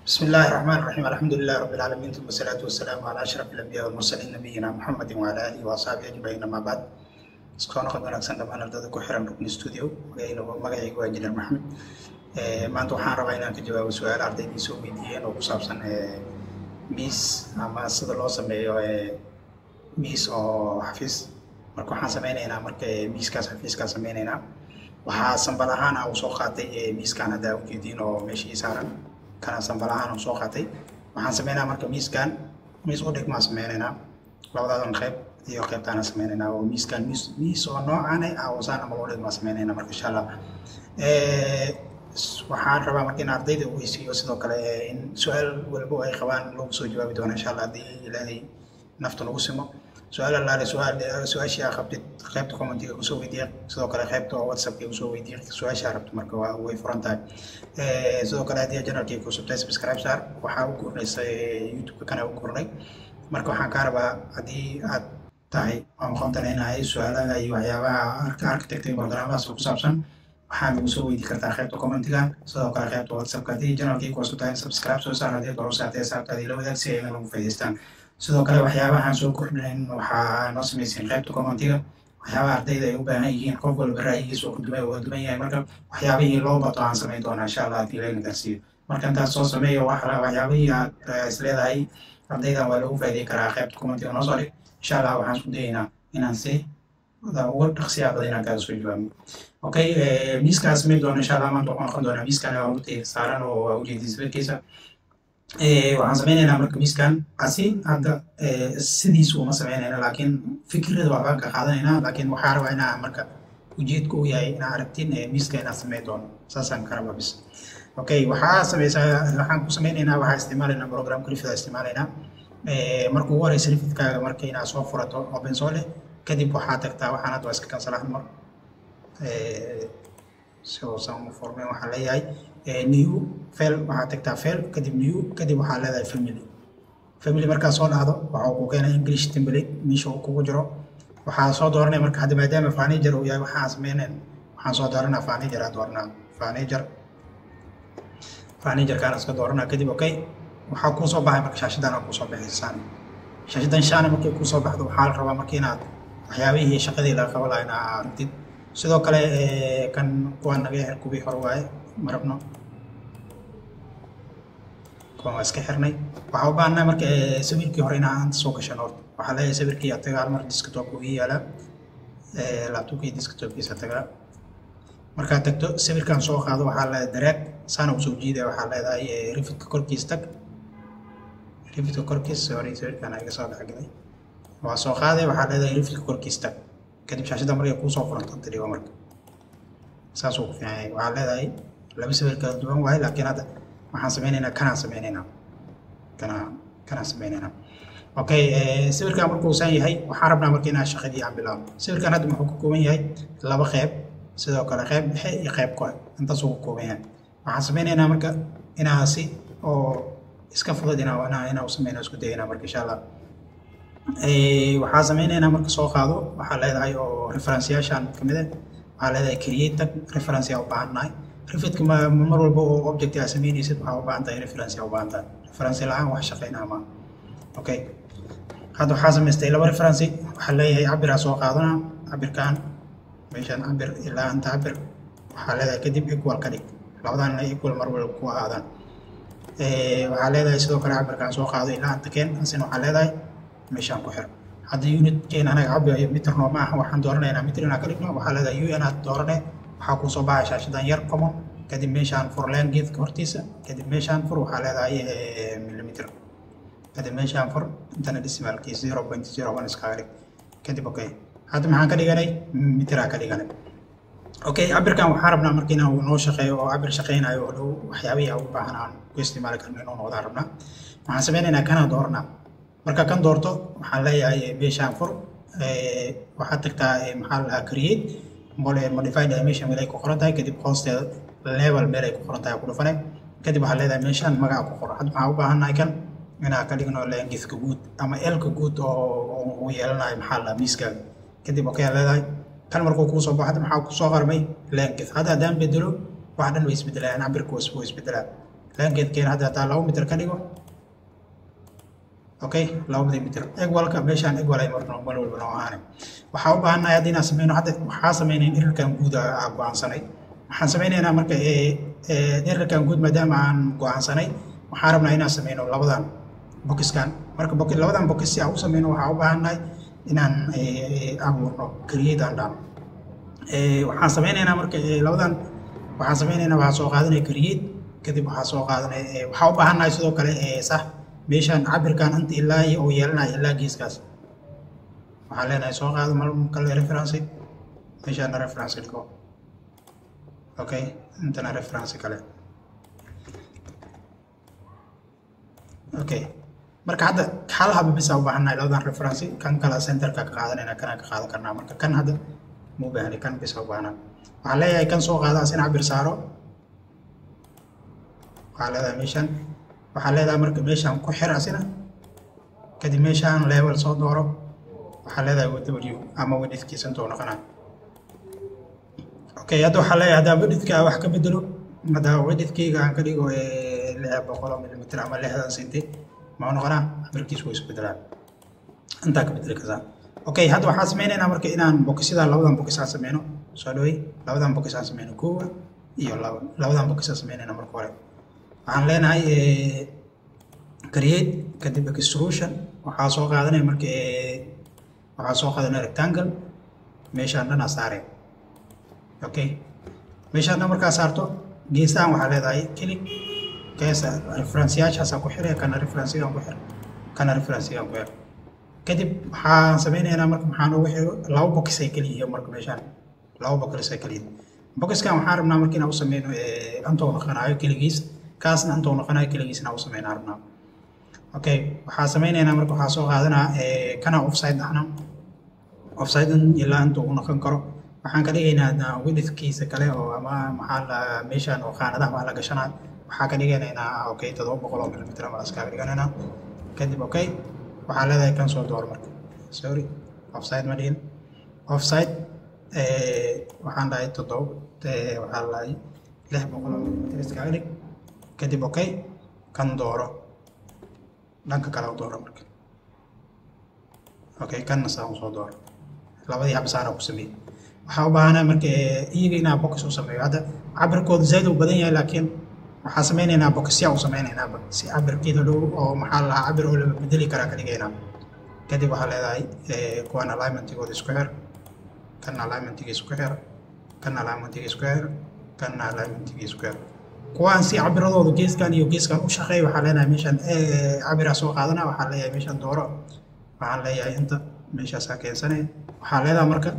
بسم الله الرحمن الرحيم، الحمد لله رب العالمين، ثم الصلاة والسلام على أشرف الأنبياء والمرسلين، نبينا محمد وعلى آله وأصحابه أجمعين، أما بعد. Isku noqon wanaagsan dhammaan ardayda ku xiran Rukni Studio. Magacaygu waa Injineer Maxamed. Maanta waxaan rabaa inaan ka jawaabo su-aal ardaydii soo weydiiyeen oo ku saabsan miis ama sida loo sameeyo miis oo xafiis. Marka waxaan sameyneynaa, marka miiskaas xafiiskaa sameyneynaa, waxaa sample ahaan aan usoo qaatay miiskan haddaa ujeediin oo meesha ii saaran. Kana sample ahaan aan soo qaatay. Waxaan sameynaa marka miiskan miis u dhigmaa sameyneynaa, labadaadan qayb iyo qaybtaana sameyneynaa oo miiskan miis oo noocaan ah oo saan ama loo dhigmaa sameyneynaa. Marka insha Allah waxaan rabaa marka in ardayda uu weysiiyo, sidoo kale in su-aal walbo ay qabaan loogu soo jawaabi doono insha Allah haddii Ilaahay nafta nagu simo. Su-aal allaale su-aal su-aashii aa qabtid, qaybta commentiga kusoo weydiiya, sidoo kale qaybta WhatsAppka kusoo weydiiya su-aashii aa rabto. Marka waa way furan tahay. Sidoo kale haddii channelkii ku cusubtahay, subscribe saar. Waxaa u gurnaysa YouTube-ka kana u gurnay. Marka waxaan kaa rabaa haddii aad tahay waan qoontanaynahay su-aalaha iyo waxyaabaha architecture programadaas oo ku saabsan, waxaa nagu soo weydi kartaa qaybta commentiga, sidoo kale qaybta WhatsAppka. Haddii channelkii ku cusub tahay, subscribe soo saar. Haddii hore saartay, saabtaadii la wadaag si ay nagu faa'iidaystaan. Sidoo kale waxyaabahan soo kordhinayn waxaa noo samaysiin qaybta commentiga, waxyaabaha ardayda ay u baahan yihiin. Qof walba ra'yigiisa oo kudumay waa duwan yahay. Marka waxyaabihii loo bato aan samayn doonaa insha Allah haddii layna gaarsiiyo. Marka intaas soo sameeyo, waxyaabihii aad isleedahay ardaydan waa loogu faa'iideyn karaa, qaybta commentiga noo soo dhig. Insha Allah waxaan isku dayaynaa inaan si uga dhaqsiyaa badan inaan kaaga soo jawaabno. Okay, miiskaan samayn doono insha Allah maanta wuxuu noqon doonaa miiskan hortayda saaran oo waa ujeedin sawirkiisa. Waxaan sameyneynaa marka miiskan asi hadda sidiisu uma sameynayna, laakiin fikrada waxbaan ka qaadanaynaa. Laakiin waxaa rabaa inaa marka ujeedka uu yahay inaa aragtin miiska inaan sameyn doono, saasaan ka rabaa bis. Okay, waxaa sameysaa, waxaan ku sameyneynaa, waxaa isticmaalaynaa programka Revit isticmaalaynaa. Marka ugu horeysa Revitkaaga marka inaad soo furato, open soo leh. Kadib waxaa tagtaa, waxaan hadda waa iska cancel mar si uusan u furmin. Waxaan leeyahay new file. Waxaa tagtaa file, kadib new, kadib waxaa leedahay family. Family markaa soo dhacdo, waxa uu ku keenay English template meesha uu kugu jiro. Waxaa soo dooranaya marka hadda maadaama furniture uu yahay waxaan sameynayn, waxaan soo dooranaa furniture aan dooranaa furniture, furniture-kaan iska dooranaa. Kadib okay, waxaa kuu soo baxay marka shaashadan kuu soo baxaysaan. Shaashadan shaana markay kuu soo baxdo, waxaa la rabaa marka inaad waxyaabihii shaqadii laga qaban lahaa inaad aragtid. Sidoo kale kan kuwaan naga xir, kuwii hore waaye, ma rabno kuwaan, waa iska xirnay. Waxaa u baahannahay marka sawirkii hore inaan soo gashano. Horta waxaa leeyahay sawirkii ataga hal mar desktop uu ii yaalaa, laptopkii desktopkiisa tagaa. Markaad tagto, sawirkan soo qaado. Waxaa leedahay drag, saana usoo jiidaya. Waxaa leedahay Revitka korkiis tag, Revitka korkiis. Sorry, sawirkan iga soo dhexgalay. Waa soo qaaday, waxaa leedahay Revitka korkiis tag. Kadib shaashadda markay kuusoo furanto, inta dhigo. Marka saasuu ku fiican yahay. Waxaa leedahay laba sawir kala duwan waaye, laakiin hadda waxaan sameyneynaa kanaan sameyneynaa, kanaan sameyneynaa. Okay, sawirkan markuu saan yahay, waxaan rabnaa marka inaan shaqadii aan bilaabno. Sawirkan hadda muxuu ka kooban yahay? Laba qeyb, sidoo kale qeyb dhexe iyo qeyb kore, intaasuu ka kooban yahay. Waxaan sameyneynaa marka inaa si oo iska fudud inaa u sameyno isku dayaynaa. Marka insha Allah waxaa sameyneynaa marka soo qaado. Waxaa leedahay oo referenceyaashan mid kamid ah, waxaa leedahay create tag. Reference yaa u baahannahay. Revitka mar walba oo object aa sameynaysid, waxaa u baahan tahay reference yaa u baahan tahay. Reference la-aan wax shaqeynaa maaha. Okay, hadda waxaa samaystay laba reference. Waxaa leeyahay cabiraa soo qaadana, cabirkan meeshaan cabir ilaa inta cabir. Waxaa leedahay kadib equal ka dhig, labadan equal mar walba ku ahaadaan. Waxaa leedahay sidoo kale cabirkaan soo qaado ilaa inta keen, asina waxaa leedahay meeshaan ku xir. Hadda unitkeen anaga cabir mitir nooma aha, waxaan dooranaynaa mitir inaan ka dhigno. Waxaa leedahay un aad doorane, waxaa kuusoo baxaya shaashadan yar common. Kadib meeshaan fur lengthka hortiisa, kadib meeshaan fur, waxaa leedahay millimeter. Kadib meeshaan fur, intana decimalkii 0.01 iskaga dhig. Kadib okay, hadda maxaan ka dhiganay? Mitiraa ka dhiganay. Okay, cabirkan waxaan rabnaa marka inuu noo shaqeeyo oo cabir shaqeynayo oo dhow waxyaabihii aan u baahan aan ku isticmaali karno inuu noqdaan rabnaa. Waxaan sameynaynaa kanaa dooranaa. Marka kan doorto, waxaan leeyahay meeshaan fur, waxaad tagtaa maxaa la dhahaa create, modify dimension meel ay ku qoran tahay. Kadib hoosteeda level meel ay ku qoran tahay ku dhufane. Kadib waxaad leedahay meeshaan magaca ku qoran. Hadda waxaan u baahannahay kan inaan ka dhigno lengthka guud ama L-ka guud oo uu yeelanayo maxaa la dhahaa miiskaaga. Kadib okay aad leedahay. Kan markuu kuu soo baxo, hadda maxaa kusoo qarmay? Length. Hadda haddaan bedelo, wax dhan way isbedelayaan, cabirka wuu isbedelaa. Lengthkeena hadda hadaa 2 mitir ka dhigo, okay, 2 mitir equalka meeshaan equal ay marno mar walba noo ahaanay. Waxaa u baahannahay hadda inaan sameyno. Hadda waxaa sameynayn dhererkan guud aa go'aansanay. Waxaan sameynaynaa marka dhererkan guud maadaama aan go'aansanay, waxaan rabnaa inaan sameyno labadan boxkan. Marka labadan box si aan u sameyno, waxaa u baahannahay inaan abuurno, create aan dhahno. Waxaan sameynaynaa marka labadan waxaan sameynaynaa, waxaan soo qaadanaya create, kadib waxaa soo qaadanaya. Waxaa u baahannahay sidoo kale, sax, meeshaan cabirkan inta ilaa iyo uu yeelanayo ilaa geeskaas. Waxaan leenahay soo qaado mar kale reference, meeshaana reference dhigo. Okay, intana reference kale. Okay, marka hadda hal haba bisa u baahannahay labadan reference. Kan kale centerka ka qaadanayna, kanaan ka qaadan karnaa. Marka kan hadda ma u baahni, kan bisa u baahnaa. Waxaan leeyahay kan soo qaada, asina cabir saaro. Waxaa leedahay meeshan, waxaa leedahay marka meeshaan ku xir asina, kadib meeshaan level soo dooro. Waxaa leedahay w ama widthkiisa intuu noqonaa. Okay, hadda waxaa leeyahay haddaa widthka wax ka bedelo, haddaa widthkayga aan ka dhigo 600 millimeter ama 60 centi, ma noqonaa? Cabirkiisu way isbedelaa, intaa ka bedeli kartaa. Okay, hadda waxaan sameynaynaa marka inaan bokisyada, labadan bokis aan sameyno. Soo dhawey, labadan bokis aan sameyno, 1 iyo 2, labadan bokis aan sameynayna. Marka hore waxaan leenahay create, kadib extrusion. Waxaa soo qaadanaya marka, waxaa soo qaadanaya rectangle, meeshaan dhan aa saaraya. Okay, meeshaan dhan markaa saarto, geesahan waxaa leedahay click, keesa referenceyaashaasa ku xiraya, kana referencegan ku xir, kana referencegan ku xir. Kadib waxaan sameynaynaa marka maxaan ugu xigo? Laba box ay kala yihiin. Marka meeshaan laba box ay kala yihiin. Boxkan waxaan rabnaa marka inaan u sameyno intuu noqonayo keligiis, kaasna intuu noqonayo keligiis inaan u sameynaa rabnaa. Okay, waxaa sameynaynaa marka waxaa soo qaadanaa kana offside ahna, offside ilaa intuu u noqon karo. Waxaan ka dhigaynaa widthkiisa kale oo ama maxaa la meeshaan oo qaanadaha wax la gashanaa, waxaa ka dhiganaynaa, okay, 700 millimeter ama iskaga dhiganaynaa. Kadib okay, waxaa leedahay kan soo door. Marka sorry, offside ma dhihin, offside waxaan dhahay toddoba, waxaa lahay 600 millimeter iskaga dhig. Kadib okay, kan dooro, dhanka kale u dooro marka. Okay, kanna saan usoo dooro. Labadii hab saana ku sameeyey. Waxaa u baahanaa marka iyaga inaa box u sameeyo. Hadda cabirkoodu zaid uu badan yahay, laakiin waxaan sameynaynaa boxya u sameynaynaaba si cabirkeeda dhow oo maxaa lahaa cabir oo laba bedeli karaa ka dhigaynaa. Kadib waxaa leedahay kuwan alignmentigooda isku xir, kan alignmentiga isku xir, kan alignmentiga isku xir, kan alignmentiga isku xir. Kuwaan si cabiradooda geeskan iyo geeskan u shaqeey. Waxaa leenahay meeshaan cabiraa soo qaadana. Waxaa leeyahay meeshaan dooro, waxaan leeyahay inta meeshaasaa keensanaya. Waxaa leedahay marka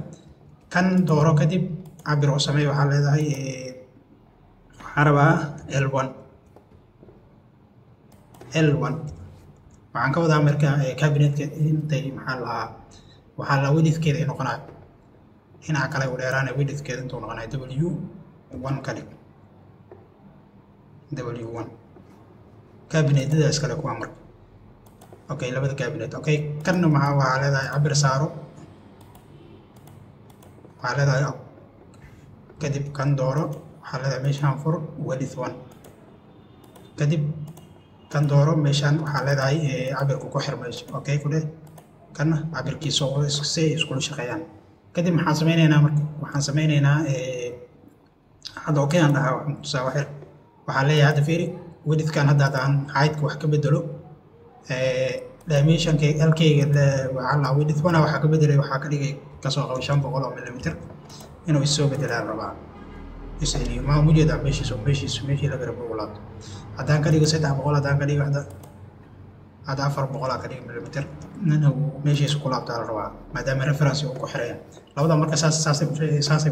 kan dooro, kadib cabir u sameey. Waxaa leedahay waxaan rabaa L1, L1 waxaan ka wadaa marka cabinetka intay maxaa lahaa, waxaa la widthkeeda ay noqonayo dhinaca kale u dheeraanaya, widthkeeda intuu noqonayo W1 ka dhig, W1 cabinetyada iskale kuwa marka. Okay, labada cabinet. Okay, kanna maxaa waxaa leedahay cabir saaro, waxaa leedahay kadib kan dooro, waxaa leedahay meeshaan fur, width 1. Kadib kan dooro, meeshaan waxaa leedahay cabirku ku xir meesha. Okay, ku dheh kanna cabirkiisa oo si ay iskula shaqeeyaan. Kadib maxaan sameynaynaa marka? Waxaan sameynaynaa hadda okay aan dhahaa, waxaan kutusaa wax yar. Waxaan leeyahay hadda fiiri widthkan, hadda haddaan heightka wax ka bedelo, dimensionka lkayga waxaa la width 1 waxaa ka bedelay, waxaa ka dhigay kasoo qabo 500 millimeter, inuu isoo bedelaan rabaa, isceliyo. Ma ujeedaa? Meeshiisu meeshiisu meeshii laga rabo u laabto. Haddaan ka dhigo 300, haddaan ka dhigo hadda 400 ka dhigo millimeter, inuu meeshiisa ku laabtaa la rabaa maadaama reference uu ku xiraya labada. Marka saas saasay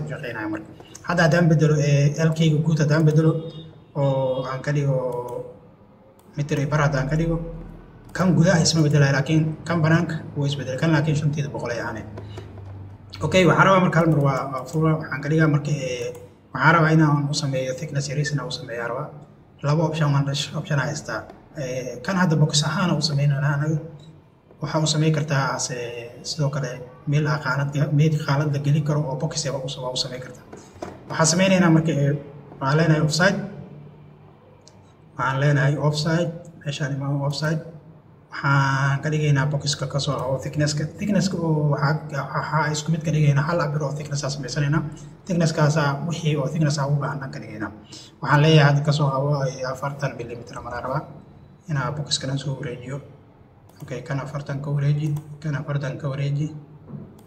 ku shaqeynayaan. Marka hadda haddaan bedelo lkayga guud, haddaan bedelo oo aan ka dhigo mitir iyo bar, haddaan ka dhigo, kan gudaha isma bedelaya, laakiin kan banaanka wuu isbedelay kan, laakiin 500 ay ahaaneen. Okay, waxaan rabaa marka hal mar waa fura. Waxaan ka dhigaa marka waxaan rabaa inaan u sameeyo thickness series inaan u sameeyo rabaa. Laba option waan option haystaa. Kan hadda box ahaan u sameynayna anaga. Waxaa u sameyn kartaa ase sidoo kale meel aa qaanad, meel qaanad la gelin karo oo box ah waa u sameyn kartaa. Waxaan sameynaynaa marka waxaan leenahay offside, Waxaan leenahay offside, meeshaan imaamo, offside waxaan ka dhigaynaa boxka kasoo oo thicknesska, thicknesska oo waxaa isku mid ka dhigaynaa. Hal cabir oo thickness aa samaysanaynaa, thicknesskaasaa wixii oo thickness aa ugu baahan ka dhigaynaa. Waxaan leeyahay hadda kasoo qabo 40 millimeter maraa rabaa inaa boxka dhan soo wareejiyo. Okay, kan 40 ka wareeji, kan 40 ka wareeji,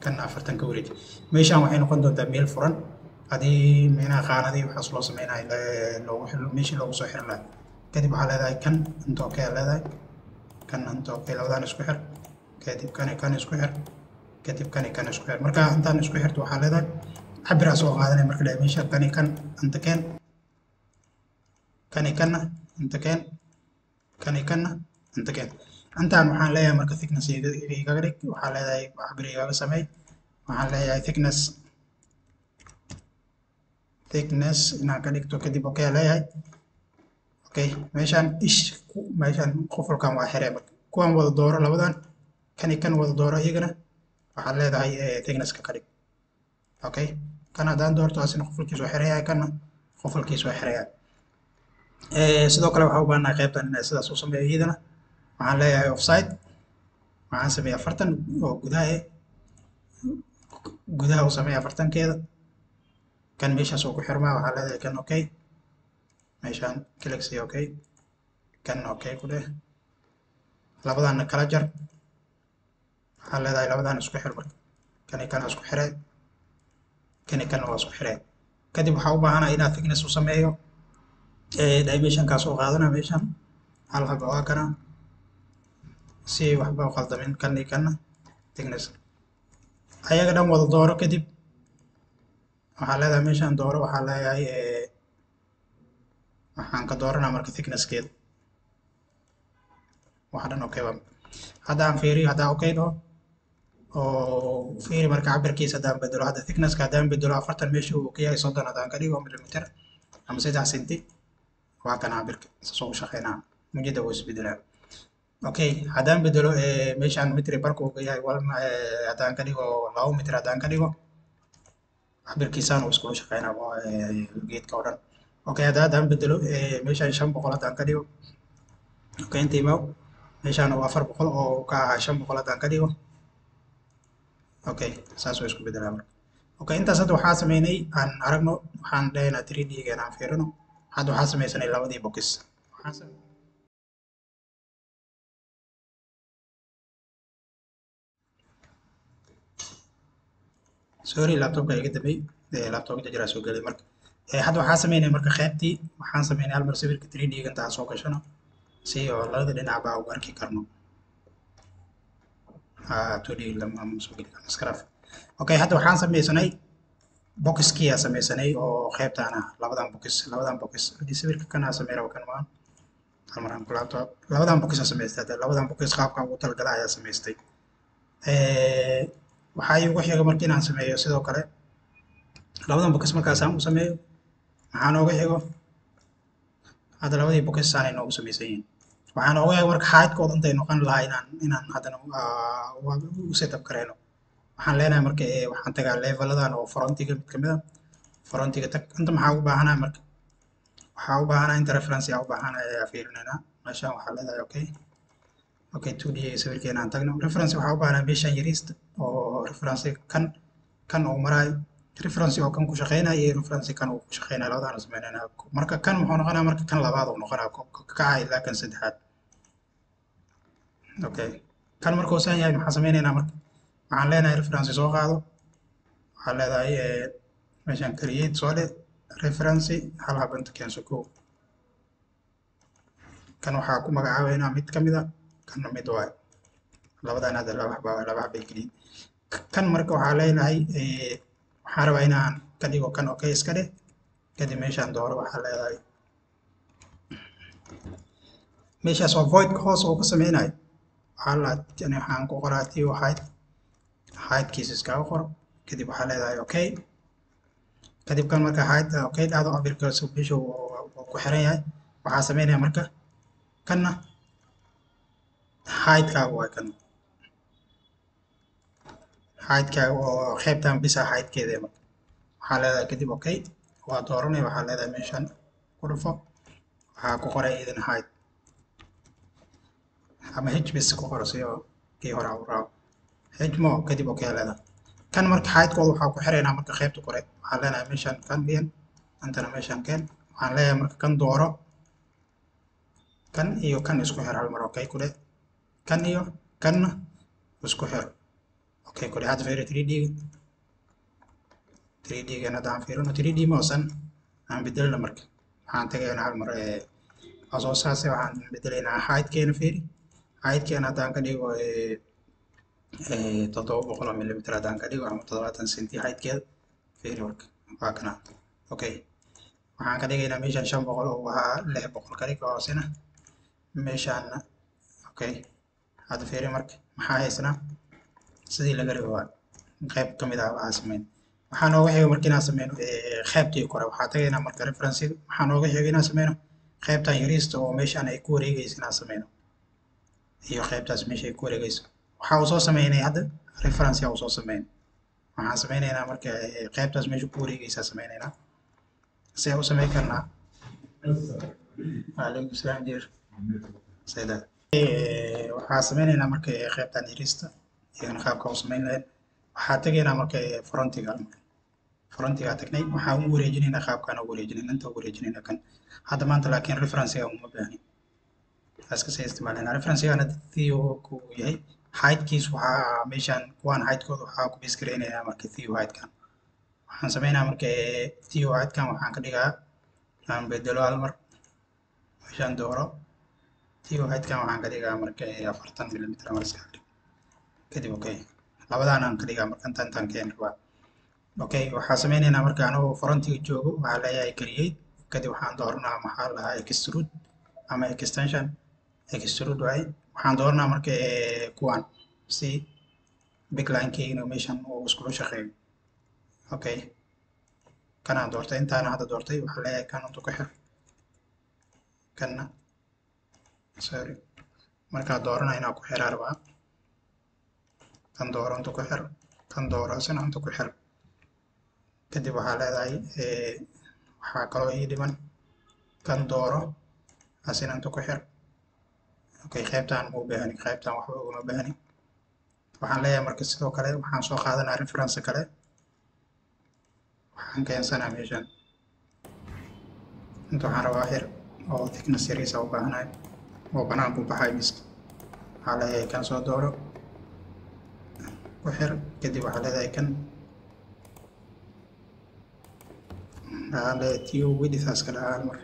kan 40 ka wareeji. Meeshaan waxay noqon doontaa meel furan haddii micnaha qaanadii waxaas loo sameynayo loogu meeshii loogu soo xiri lahaa. Kadib waxaa leedahay kan inta okay aa leedahay, kan inta okay, labadan isku xir. Kadib kan kan isku xir, kadib kan kan isku xir. Marka intaan isku xirto, waxaa leedahay cabiraa soo qaadanaya. Marka dimension kan kan inta keen, kan kanna inta keen, kan kanna inta keen. Intaan waxaan leeyahay marka thickness igaga dhig. Waxaa leedahay cabir igaga sameey. Waxaan leeyahay thickness inaan ka dhigto. Kadib okay aa leeyahay. Okay, meeshaan ish, meeshaan qufulkan waa xiree. Marka kuwan wada dooro, labadan kan iyo kan wada dooro, iyagana waxaad leedahay thicknesska ka dhig. Okay, kan haddaan doorto, asina qufulkiisa waa xirayaa, kanna qufulkiisa waa xirayaa. Sidoo kale waxaa u baahanahay qaybtan inay sidaas u sameeyo iyadana. Waxaan leeyahay offside, waxaan sameeyay 40 oo gudaha gudaha u sameeya 40-keeda. Kan meeshaas oo ku xirmaa, waxaa leedahay kan okay, meeshaan click sii, okay, kan okay ku dheh. Labadaana kala jar. Waxaa leedahay labadan isku xir. Marka kani kana isku xire, kani kana waa isku xire. Kadib waxaa u baahanahay inaad thickness u sameeyo. Dimensionkaas oo qaadana meeshan hal haba waa kana, si waxba u qaldamin. Kan iyo kanna thickness ayaga dhan wada dooro. Kadib waxaa leedahay meeshaan dooro. Waxaa leeyahay waxaan ka dooranaa marka thicknesskeeda waxa dhan. Okay, waa hadda aan fiiriyo. Haddaa okay dhaho oo fiiri marka cabirkiisa haddaan bedelo, hadda thicknesska haddaan bedelo, 40 meesha uu ka yahay 30 haddaan ka dhigo millimeter ama 3 senti, waa kana cabirka saas ugu shaqeynaa mujada wuu isbedelaa. Okay, haddaan bedelo meeshaan mitri barka uu ka yahay haddaan ka dhigo 2 mitr haddaan ka dhigo, cabirkiisaan uu iskula shaqeynaa geedka oo dhan. Okay, haddaan bedelo meeshaan 500 haddaan ka dhigo, okay, inta imaw, meeshaan oo 400 oo ka ahaa 500 haddaan ka dhigo, okay, saas oo isku bedelaa marka. Okay, intaas hadda waxaa sameynay aan aragno. Waxaan dhahaynaa 3D geena aan fiirino. Hadda waxaa sameysanay labadii box. Waxaan sorry, laptopka iga damay, laptopka jajaraa soo gelay. Marka hadda waxaa sameynay marka qaybtii waxaan sameynay hal mar sawirka 3D ga intaan soo gashano si oo labada dhinac baa ugu arki karno. 2D lama soo geli karno iskaraaf. Okay, hadda waxaan sameysanay boxkii aa sameysanay oo qaybtaan ah, labadan box, labadan box. Haddii sawirka kan aa sameyn rabo, kan waan hal mar aan ku laabto. Labadan box aa samaystay. Hadda labadan box qaabka ugu talagala ayaa samaystay. Waxaa iigu xiga marka inaan sameeyo sidoo kale labadan box. Markaasaan u sameeyo, maxaa nooga xigo? Hadda labadii box saanay noogu samaysan yihiin. Waxaa nooga xigo marka height-kooda intay noqon lahaa inaan haddana u setup kareyno. Waxaan leenahay marka waxaan tagaa leveladan oo frontiga mid kamid a, frontiga tag. Inta maxaa u baahanahay marka? Waxaa u baahanahay inta reference aa u baahanahay ayaa fiirinaynaa. Meeshaan waxaa leedahay okay, okay, 2D sawirkeena aan tagno. Reference waxaa u baahanahay meeshaan yariista oo reference kan kan uu maraayo, reference oo kan ku shaqeynayo iyo reference kan uu ku shaqeynayo, labadaan sameynayna. Marka kan muxuu noqonaa? Marka kan labaad uu noqonaa kaca ilaa kan saddexaad. Okay, kan markuu saan yahay maxaa sameynaynaa? Marka waxaan leenahay reference soo qaado. Waxaan leedahay meeshaan create soo dhe, reference hal habanta keenso. Kow kan waxaa ku magacaabeynaa mid kamid a, kanna mid waayo. Labadan hadda laba xaba, laba xabay keliyin. Kan marka waxaa leenahay waxaan rabaa inaan ka dhigo kan. Okay iska dheh. Kadib meeshaan dooro. Waxaa leedahay meeshaas oo voidka hoos uu ka sameynayo, waxaa la yani waxaan ku qoraa t height, heightkiisa iskaga qoro. Kadib waxaa leedahay okay. Kadib kan marka height okay dhahdo, cabirka meesha uu ku xiran yahay waxaa sameynaya. Marka kanna heightkaaga waa kan heightkaaga oo qaybtan bisa heightkeeda. Marka waxaa leedahay kadib okay, waa dooranaya. Waxaa leedahay meeshan ku dhufo. Waxaa ku qoray idin height ama h bis ku qoro si oo kii hore u raaco h mo. Kadib okay leedahay. Kan marka height-kooda waxaa ku xiraynaa marka qaybta kore. Waxaan leenahay meeshan kan keen, antana meeshan keen. Waxaan leeyahay marka kan dooro, kan iyo kan isku xir hal mar. Okay ku dheh. Kan iyo kanna isku xir. Okay ku dheh. Hadda fiiri 3D. 3D gan hadda aan fiirino, 3D ma oosan aan bedelna. Marka waxaan tagaynaa hal mar waa soo saase. Waxaan bedelaynaa height-keena. Fiiri height-keena, haddaan ka dhigo 700 oo millimeter, haddaan ka dhigo ama 70 centi height-keeda. Fiiri marka, waa kana. Okay, waxaan ka dhigaynaa meeshan 500 oo ahaa, 600 ka dhig oo hoosena meeshaana. Okay, hadda fiiri marka, maxaa haysanaa? Sidii laga rabo waa qayb ka mid ah. Waxaa sameyn, waxaa nooga xiga marka inaan sameyno qaybtii kore. Waxaa tagaynaa marka reference-ga. Waxaa nooga xiga inaan sameyno qaybtan yariista oo meeshaan ay ku wareegayso inaan sameyno, iyo qaybtaas meesha ay ku wareegayso. Waxaa uu soo sameynay hadda reference uu soo sameyn. Waxaan sameynaynaa marka qaybtaas meesha ku wareegaysaa sameynaynaa. See u sameyn karnaa? Calaykum salaam jeer sayda. Waxaa sameynaynaa marka qaybtan yariista iyagana qaabka u sameyn lahayn. Waxaa tegaynaa marka front-iga. Front-iga tagnay, waxaan u wareejinaynaa qaabkaan u wareejinayna, inta u wareejinaynaa kan hadda maanta. Laakiin reference-ga uma baahnin, iska sii isticmaalayna reference-gana. Theo ku yahay height-kiis, waxaa meeshaan kuwaan height-kooda waxaa ku base gareynayaa marka theo height-kan. Waxaan sameynaa marka theo height-kan waxaan ka dhigaa, aan bedelo hal mar. Meeshaan dooro, theo height-kan waxaan ka dhigaa marka 40 millimeter ama iska dhig. Kadib okay, labadaan aan ka dhigaa marka intaan intaan keen rabaa. Okay, waxaa sameynaynaa marka anagoo front-iga joogo, waxaa leeyahay create. Kadib waxaan dooranaa, maxaa la dhahaa, extrude ama extension. Extrude waaye. Waxaan dooranaa marka kuwan si pick line-keygana meeshan uu iskula shaqeeyo. Okay, kanaan doortay, intaana hadda doortay. Waxaa leeyahay kan intu ku xir, kanna, sorry, markaa doorana inaa ku xiraa rabaa. Kan dooro, inta ku xir. Kan dooro, isna inta ku xir. Kadib waxaa leedahay, waxaa kaloo ii dhiman kan dooro, asina inta ku xir. Okay, qaybtaan ma u baahani, qaybtaan waxba ugama baahani. Waxaan leeyahay marka sidoo kale waxaan soo qaadanaa reference kale. Waxaan keensanaa meeshan inta. Waxaan rabaa xir oo thickness yariisa u baahanahay oo banaanku u baxay miska. Waxaa leeyahay kan soo dooro, ku xir. Kadib waxaa leedahay kan, waxaa leeyahay theo width iska dhahaa hal mar,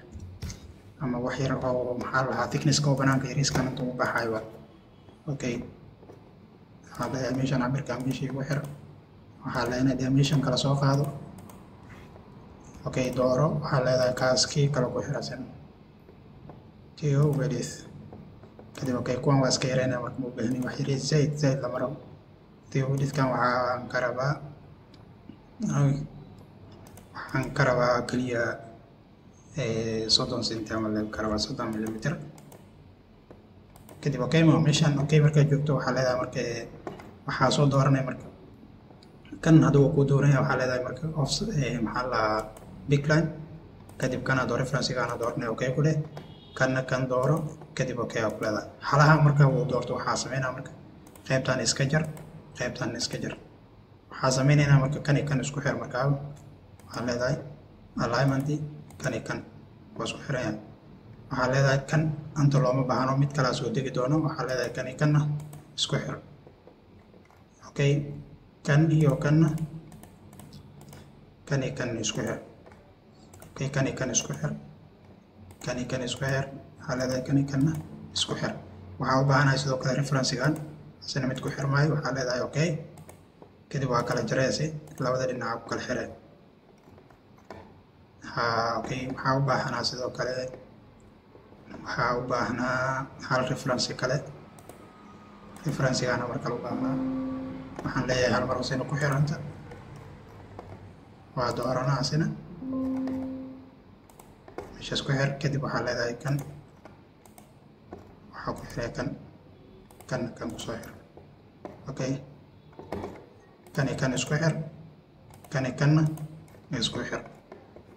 ama wax yar oo, maxaa la dhahaa, thickness-ka oo banaanka yariiskan inta u baxayo waa. Okay, waxaa leeyahay meeshan cabirka meesha igu xir. Waxaa leeyahay dimension kala soo qaado. Okay, dooro. Waxaa leedahay kaas kii kale ku xirasan, theo width. Kadib okay, kuwan waa iska yareynaya marka, ma u baahni wax yariis, zaid zaid lama rabo. Theo width-kan waxaan ka rabaa keliya 30 centi ama ka rabaa 30 millimeter. Kadib okay, ma meeshan okay markaad joogto, waxaa leedahay marka waxaa soo dooranaya marka kan hadda wuu kuu dooranaya. Waxaa leedahay marka off, maxaa la dhahaa, pick line. Kadib kana dooro, reference-gaana dooranaya. Okay ku dheh. Kanna kan dooro. Kadib okay aa ku leedahay. Halaha marka uu doorto, waxaa sameynaa marka qaybtan iska jar, qaybtan iska jar. Waxaa sameynaynaa marka kan iyo kan isku xir. Markaa waxaa leedahay alignment, kan iyo kan waa isku xirayaan. Waxaa leedahay kan anta looma baahno, mid kalaa soo degi doono. Waxaa leedahay kan iyo kanna isku xir. Okay, kan iyo kanna, kan iyo kan isku xir. Okay, kan iyo kan isku xir, kan iyo kan isku xir. Waxaa leedahay kan iyo kanna isku xir. Waxaa u baahanahay sidoo kale reference-gan, isna mid ku xirmaayo. Waxaa leedahay okay. Kadib waa kala jaraysi, labada dhinaca ku kala xire. Ha, okay, waxaa u baahanaa sidoo kale, waxaa u baahnaa hal reference kale. Reference-gaana mar kale u baahnaa. Waxaan leeyahay hal mar hosena ku xiranta, waa dooranaa, asina meeshaas ku xir. Kadib waxaa leedahay kan waxaa ku xiray kan, kan kan kusoo xir. Okay, kan iyo kan isku xir, kan iyo kanna isku xir.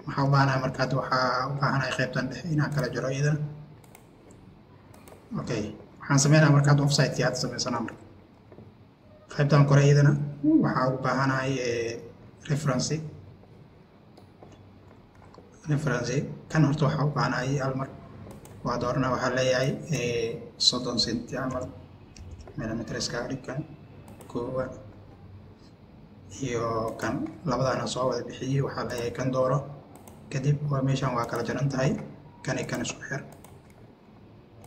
Waxaa u baahanahay marka hadda waxaa u baahanahay qaybtan dhexe inaan kala jaro iyadana. Okay, waxaan sameynaa marka hadda offsite-kii hadda sameysanaa. Marka qaybtan kore iyadana waxaa u baahanahay reference. Kan horta waxaa u baahanahay hal mar waa dooranaa, waxaa leeyahay 30 centi camal millimeterska dhigkan koowa iyo kan labadaana soo wada bixiyey. Waxaa leeyahay kan dooro, kadib waa meeshan waa kala jaran tahay, kan iyo kan isku xir,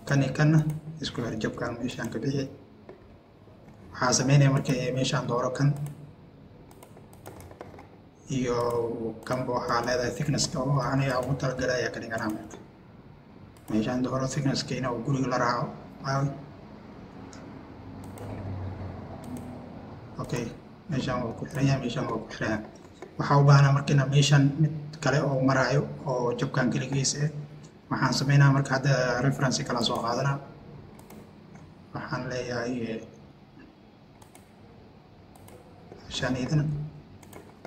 kan iyo kanna isku xir, jabkan meeshaan ka bixi. Waxaa sameynaya marka meeshaan dooro kan iyo kanba, waxaa leedahay thicknesska oo aniga ugu talagalay ayaa ka dhiganaa. Marka meeshaan dooro thicknesska inuu guriga la raaco. Okay, meeshaan waa ku xiran yahay, meeshaan waa ku xiran yahay. Waxaa u baahnaa marka inaan meeshaan mid kale oo maraayo oo jabkan keligiis eh. Waxaan sameynaa marka hadda reference kala soo qaadanaa. Waxaan leeyahay meeshaan iyadana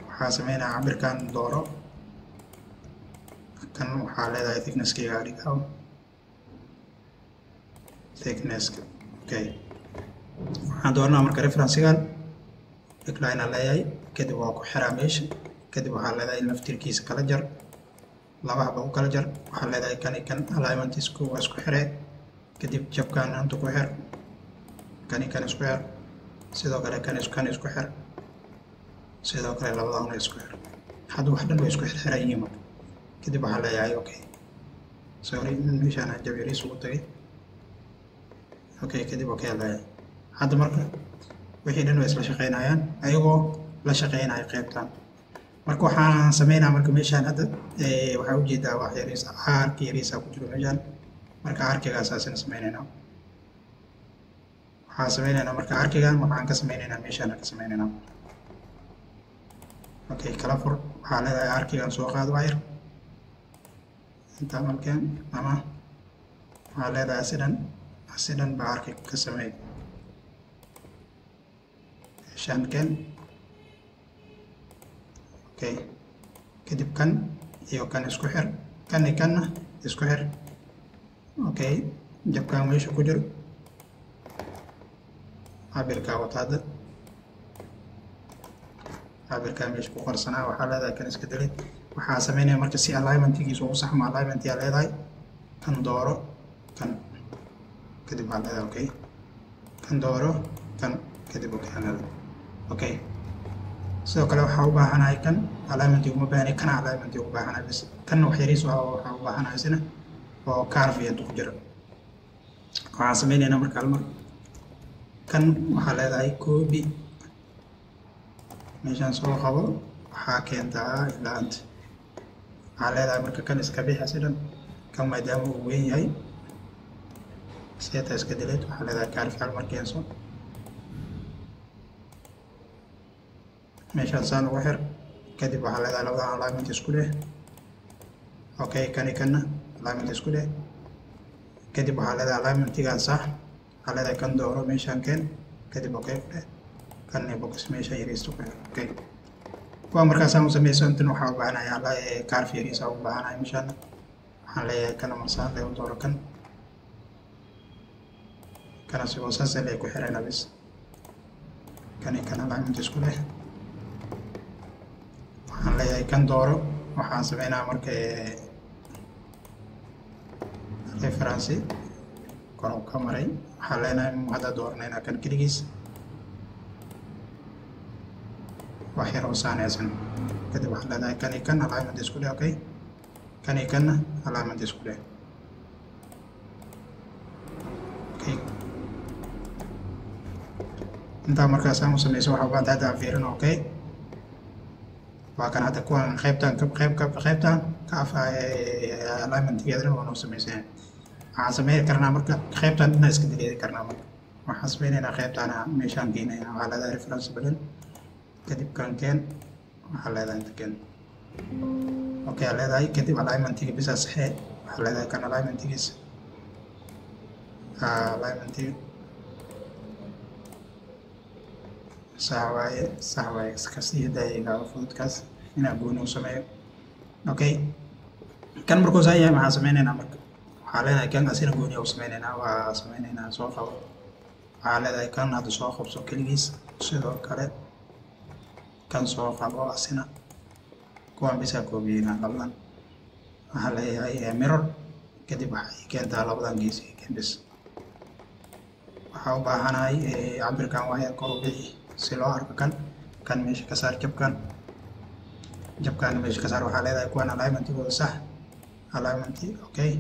waxaa sameynaa cabirkan dooro, kan waxaa leedahay thicknesskayga dhigaa thicknesska. Okay, waxaan dooranaa marka referencegan decline aan leeyahay, kadib waa ku xiraa meesha. Kadib waxaa leedahay laftirkiisa kala jar, laba haba u kala jar. Waxaa leedahay kan iyo kan alignment isku waa isku xiree, kadib jabkan inta ku xir, kan iyo kan isku xir, sidoo kale kan kan isku xir, sidoo kale labadana isku xir. Hadda wax dhan way isku xirxiran yihiin. Marka kadib waxaa leeyahay okay, sorry, meeshaan jab yariis ugu tagay. Okay, kadib okay leeyahay. Hadda marka wixii dhan way isla shaqeynayaan ayagoo la shaqeynaya qaybtan. Marka waxaan sameynaa marka meeshaan hadda waxaa ujeedaa wax yariis arki yariisa ku jiro meeshaan. Marka arkigaas sameyneynaa, waxaan sameyneynaa marka arkigan waxaan ka sameyneynaa meeshaan ka sameyneynaa. Okay, kala fur. Waxaa leedahay arkigan soo qaad wire intaa malkeen, ama waxaa leedahay sidan baa arki ka sameey meeshaan ken. Okay, kadib kan iyo kan isku xir, kan iyo kanna isku xir. Okay, jabkan meesha ku jiro cabirkaa wata, hadda cabirkaa meesha ku qorsanaa. Waxaa leedahay kan iska delete. Waxaa sameynaya marka si alignmentigiisa ugu saxmo, alignment yaa leedahay kan dooro kan, kadib waxaa leedahay okay, kan dooro kan, kadib okay aa leedahay. Okay, sidoo kale waxaa u baahanahay kan alignment uma baahanay, kana alignment ugu baahanahay bas. Kan wax yariis waxaa u baahanahay isna oo curve inta ku jira. Waxaan sameyneynaa marka hal mar kan waxaa leedahay copy, meeshaan soo qabo, waxaa keentaa ilaa anta. Waxaa leedahay marka kan iska bixi sidan kan maadaama uu weyn yahay seta iska delete. Waxaa leedahay curve hal mar keenso meeshaan saan ugu xir. Kadib waxaa leedahay labadan alignment isku dheh. Okay, kani kanna alignment isku dheh. Kadib waxaa leedahay alignmentigan sax. Waxaa leedahay kan dooro, meeshaan keen, kadib okay ku dheh. Kanna box meesha yariista ku xir. Okay, waa markaasaan u sameyso. Intan waxaa u baahanahay curve yariisa u baahanahay meeshaan. Waxaan leeyahay kana marsaan lee u dooro kan, kana sigoo saas lee ku xirayna bis. Kani kan alignment isku leh. Waxaan leeyahay kan dooro, waxaan sameynaa marka reference kor u ka maray. Waxaan leenahay hadda dooranayna kan keligiis, wax yar oo saanaysan. Kadib waxaan leedahay kan iyo kan alignment isku dheh. Okay, kan iyo kanna alignment isku dheh. Okay, intaa markaasaan u sameyso waxaa u baahanta hadda aan fiirino. Okay, waa kan hadda kuwan qaybtan qayb qaybtan ka af alignmentgeedana waa noo sameysan. Waxaan sameyn karnaa marka qaybtan dhinaa iska deleedi karnaa. Marka waxaan sameyneynaa qaybtaan meeshaan geynayna. Waxaa leedahay reference badan, kadib kan keen, waxaa leedahay inta keen. Okay aa leedahay. Kadib alignmentiga bisa saxee. Waxaa leedahay kan alignmentigiisa, alignmentiga sax waaye, sax waaye. Kasii daayay fududkaas inaan gooni u sameeyo. Okay, kan markuu saa yahay maxaa sameynaynaa marka? Waxaa leedahay kan asina gooni u sameynaynaa, waa sameynaynaa. Soo qabo, waxaa leedahay kan hadda soo qabso keligiis. Sidoo kale kan soo qabo asina, kuwan bisaa koobiyeynaa labadan. Waxaa leeyahay mirror, kadib waxay keentaa labadan gees ee keen bis. Waxaa u baahanahay cabirkan waa kor u bixi si loo arko. Kan meesha ka saar, jabkan jabkan meesha ka saar. Waxaa leedahay kuwan alignmentigooda sax, alignment, okay.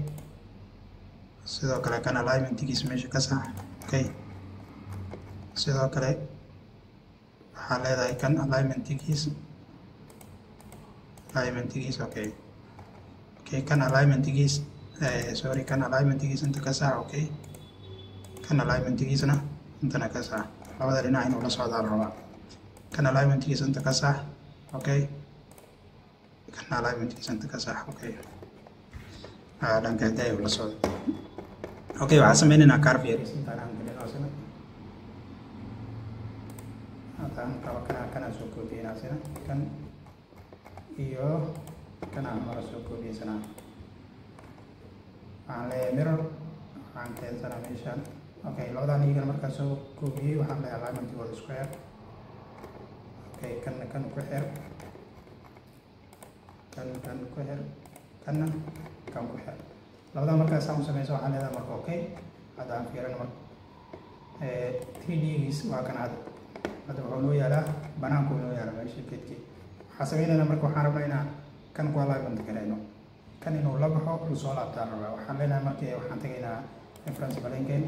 Sidoo kale kan alignmentigiisa meesha ka sax, okay. Sidoo kale waxaa leedahay kan alignmentigiis, okay. Kan alignmentigiis, sorry, kan alignmentigiis inta ka sax, okay. Kan alignmentigiisna intana ka sax. Labada dhinac inuu la socdaa la rabaa. Kan alignmentigiisa inta ka sax, okay. Kan alignmentigiisa inta ka sax, okay. Dhanka hadda uu la socdo, okay. Waxaan sameynaynaa curve yaris intaan aan gelin asina. Haddaan qabo kana, kanaan soo koobiyeyna asina. Kan iyo kanaan mara soo koobiyeysanaa. Waxaan leeyahay mirror, waxaan keensanaa meeshaan. Okay, labadan iyagana markaan soo koobiyey, waxaan leeyahay alignmentigooda isku xir, okay. Kanna kan ku xir, kan kan ku xir, kanna kan ku xir. Labadan markaa saan u sameyso, waxaan leedahay marka okay. Hadda aan fiirino marka 3D-giis waa kan. Hadda wuxuu noo yaalaa banaanku noo yaalaa meesha geedkii. Waxaa sameynaynaa marka, waxaan rabnaa inaan kan ku alignment garayno, kan inuu la baxo uu soo laabtaan rabaa. Waxaan leenahay marka waxaan tegaynaa reference plane-keen.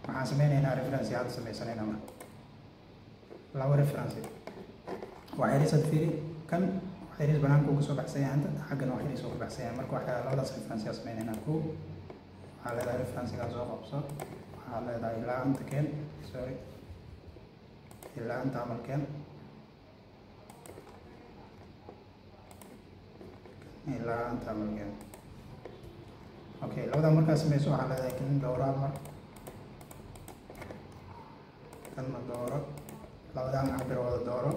Waxaan sameynaynaa reference hadda sameysanaynaa marka laba reference. Waa xiriis had fiiri, kan xiriis banaanka uu kasoo baxsan yahay inta, xaggana waa xiriis uu ka baxsan yahay. Marka waxaa labadaas reference yaa sameynaynaa. Kow, waxaa leedahay reference-gaa soo qabso, waxaa leedahay ilaa inta keen, sorry, ilaa inta camal keen, ilaa inta camal keen, okay. Labadaa markaa sameyso, waxaa leedahay kan dooro hal mar, kanna dooro, labadan cabir wada dooro.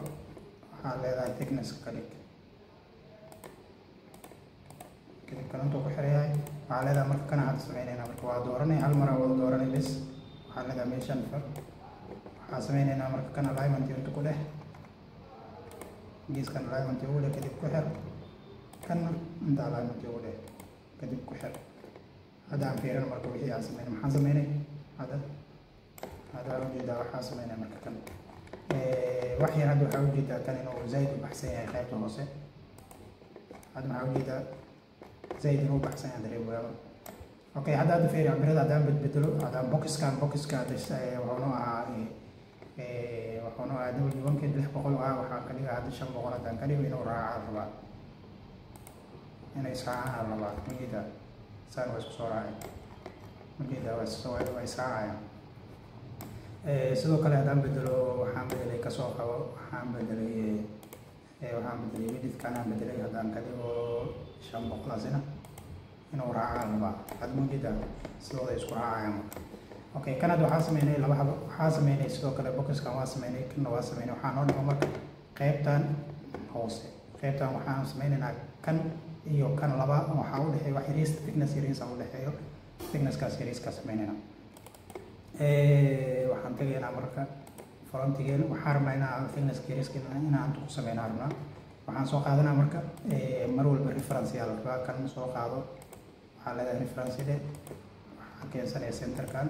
Waxaa leedahay thickness ka dhig. Kadib kan intuu ku xiran yahay, waxaa leedahay marka kana hadda sameyneynaa. Marka waa dooranay, hal mar aa wada dooranay bes. Waxaa leedahay meeshan far. Waxaa sameyneynaa marka kan alignment inta ku dheh, geeskan alignment ugu dheh, kadib ku xir. Kanna inta alignment ugu dheh, kadib ku xir. Hadda aan fiirin marka wixii aan sameynay. Maxaan sameynay hadda? Hadda ujeedaa waxaa sameynay marka kan wax yar. Hadda waxaa ujeedaa kan inuu zaid u baxsan yahay qaybta hoose. Hadda maxaa ujeedaa? Zaid inuu baxsan yahay dareemaya. Okay, hadda fiiri cabirada haddaan bedbedelo. Haddaan boxkan, boxka wuxuu noo ahaa, W1 600 ah, waxaan ka dhigaa hadda 500. Haddaan ka dhigo, inuu raacaa rabaa, inay israacaan rabaa. Ujeedaa saan waa isku soo raaceen, ujeedaa waa israacayaan. Sidoo kale haddaan bedelo, waxaan bedelay, kasoo qabo, waxaan bedelay widthkan aan bedelay. Haddaan ka dhigo 500, asina inuu raacaa rabaa. Hadda ujeedaa sidooda isku raacayaan marka. Okay, kan hadda waxaa sameynay laba habo waxaa sameynay. Sidoo kale boxkan waa sameynay, kanna waa sameynay. Waxaa noo dhimo marka qaybtan hoose. Qaybtan waxaan sameynaynaa kan iyo kan laba waxaa u dhexeeya wax yariis, thickness yariis u dhexeeyo. Thicknesskaas yariiska sameynayna. Waxaan tegaynaa marka frontigeen. Waxaan rabnaa inaan thicknesska yariiska inaan ku sameynaa rabnaa. Waxaan soo qaadanaa marka mar walba reference yaa la rabaa. Kan soo qaado, waxaa leedahay reference dhe. Waxaa keensanaya centerkan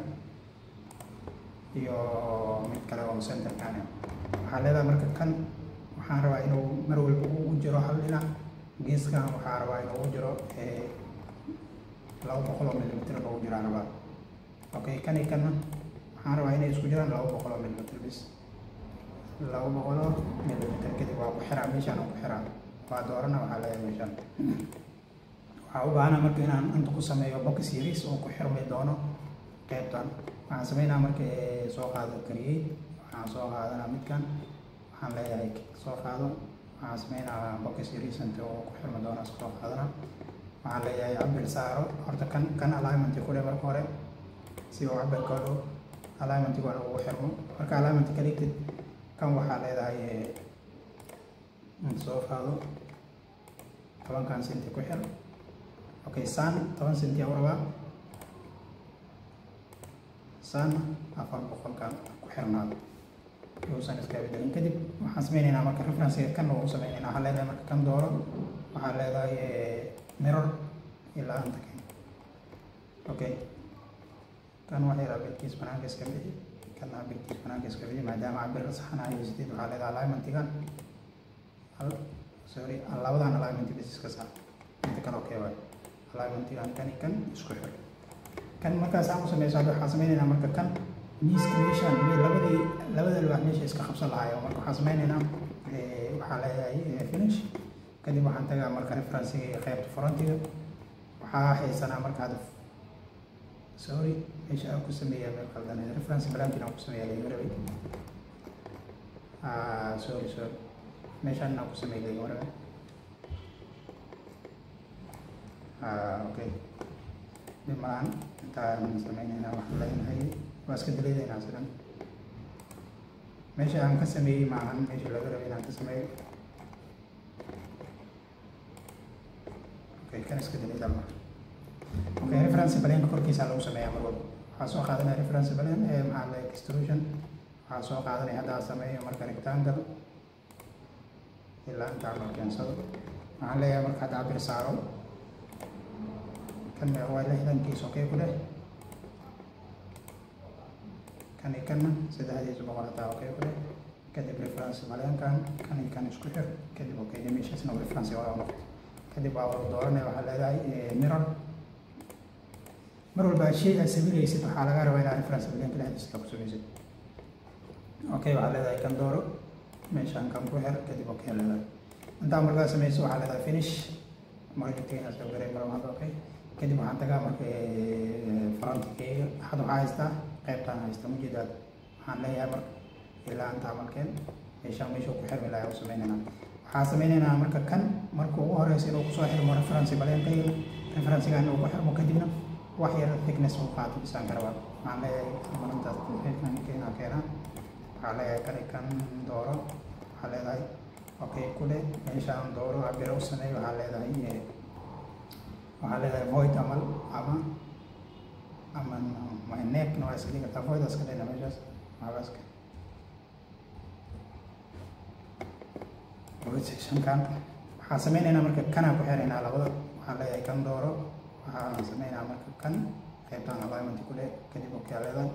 iyo mid kale oo centerkan. Waxaa leedahay marka kan waxaan rabaa inuu mar walba u jiro hal dhinac. Geeskan waxaa rabaa inuu u jiro 200 oo millimeter inuu u jiraan rabaa. Okay, kan iyo kanna waxaan rabaa inay isku jiraan 200 oo millimeter bis, 200 oo millimeter. Kadib waa ku xiraa, meeshaan ku xiraa, waa doorana. Waxaa leeyahay meeshaan waxaa u baahana marka inaan inta ku sameeyo box yariis oo ku xirmi doono qaybtan. Waxaan sameynaa marka soo qaado create. Waxaan soo qaadanaa midkan, waxaan leeyahay soo qaado. Waxaan sameynaa box yariis inta oo ku xirmi doona soo qaadana. Waxaan leeyahay cabir saaro horta kan. Kan alignment ku dheh marka hore si uu cabirka dhow alignment waa ugu xirmo. Marka alignment ka dhigtid, kan waxaa leedahay soo qaado. 10-kan senti ku xir. Okay, saan 10 senti u rabaa, saan 400-kan ku xirnaado yuusan iska bedelin. Kadib waxaan sameynaynaa marka referencega kan ugu sameynaynaa. Waxaa leedahay marka kan dooro, waxaa leedahay mirror ilaa anta keen. Okay, kan wax yar cabirkiis banaanka iska bixi, kana cabirkiis banaanka iska bixi, maadaama cabir saxan ay haysatid. Waxaa leedahay alignmentigan, sorry, labadan alignment bis iska saar, inta kale okay waay. Alignmentigan kan iyo kan isku xir. Kan markaas aan u sameyso, hadda waxaan sameynaynaa marka kan miiska meeshaan labadii labada alwaax meesha iska qabsan lahaayeen. Marka waxaan sameynaynaa, waxaa leeyahay finish. Kadib waxaan tagaa marka referencega iyo qaybta frontiga. Waxaa haysanaa marka hadda, sorry, meesha aan ku sameeyaa meel qaldan, reference planking aan ku sameeyaa laga rabay. Sorry, sorry, meeshaan aan ku sameeya laga rabay. Okay, dhib malahan, intaan sameynaynaa. Waxaan leenahay waa iska daleedaynaa sidan. Meesha aan ka sameeyey maahan meesha laga rabay inaan ka sameeyo. Okay, kan iska daleeda marka. Okay, reference plane korkiisa lagu sameeyaa mar walba. Waxaa soo qaadanaya reference plane ee maxaa la extrusion. Waxaa soo qaadanaya hadda sameeyo marka rectangle ilaa intaa la keensado. Waxaan leeyahay marka hadda cabir saaro kan waa 60-kiisa. Okay, ku dheh kan iyo kanna 300 hataa. Okay, ku dheh. Kadib reference plane-kan kan iyo kan isku xir. Kadib okay, meeshaasna reference waa noqotay. Kadib waa wada dooranaya, waxaa leedahay mirror. Mar walba shay aad sawiraysid waxaa laga rabaa inaad reference plane-ka dhexdiisa ku samaysid. Okay, waxaa leedahay kan dooro, meeshaan kan ku xir, kadib okay leedahay. Intaa markaa samayso waxaa leedahay finish. Projectiga inaad soo garay mar hadda. Okay, kadib waxaan tagaa marka frontkeyga. Hadda waxaa haystaa qaybtaan haysta mujeedaad. Waxaan leeyahay marka ilaa intaa markeen meeshaan meeshuu ku xirmi lahaa u sameynaynaa. Waxaan sameynaynaa marka kan marka ugu horeysa inuu kusoo xirmo reference plane-kayga, referencegan uu ku xirmo, kadibna wax yar thickness uu qaato bisaan ka rabaa. Waxaan leeyahay marintaas keenaa keenaa. Waxaa leeyahay kan kan dooro, waxaa leedahay okay ku dheh, meeshaan dooro, cabiro u sameey. Waxaa leedahay void amal ama neckna waa iska dhigi kartaa. Void iska dhigna meeshaas, waxba iska void sectionkan. Waxaan sameynaynaa marka kanaan ku xiraynaa labada. Waxaan leeyahay kan dooro, waxaan sameynaa marka kan qaybtaan alignment ku dheh, kadib okay leedahay.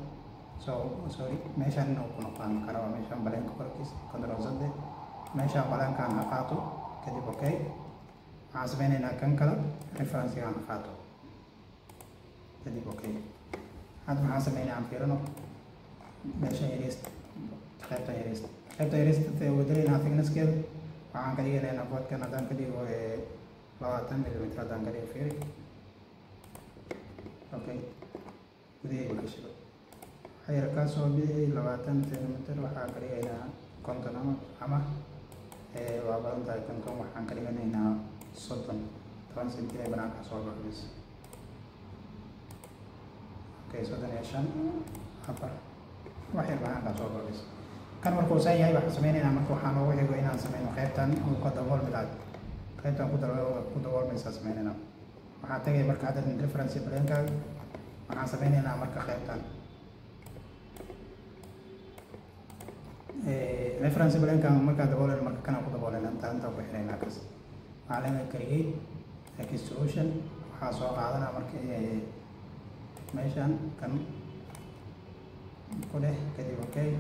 So sorry, meeshaan inuu ku noqdaan kara waa meeshaan plane-ka korkiisa. Control Z, meeshaan plane-kan ha qaato, kadib okay. Waxaan sameynaynaa kan kale referencegan ha qaato, kadib okay. Hadda waxaan sameynaa aan fiirino meeshan yariista, qaybtan yariista, qaybta yariista bedelaynaa thicknesskeeda. Waxaan ka dhiganaynaa voidkan haddaan ka dhigo 20 millimeter haddaan ka dhigo, fiiri. Okay, gudahayga gashiba waxaa yar kaa soo bixi 20 centimeter. Waxaan ka dhigaynaa 50 ama waa badan tahay 50. Waxaan ka dhiganaynaa 30, 10 centi ee banaanka soo baxo bis. Okay, 35, 4, wax yar banaanka soo baxo bis. Kan markuu san yahay waxaan sameynaynaa marka waxaa noogu xigo inaan sameyno qaybtan uu ka daboolmi lahayd. Qaybtan ku daboolmaysaa sameynaynaa. Waxaan tagay marka hadda reference plane-kaaga. Waxaan sameynaynaa marka qaybtan reference plane-kan markaa daboolen, marka kanaan ku daboolen intaa ku xiraynaa kas. Waxaa leenahay create extrusion. Waxaa soo qaadanaa marka meeshan kan ku dheh, kadib okay.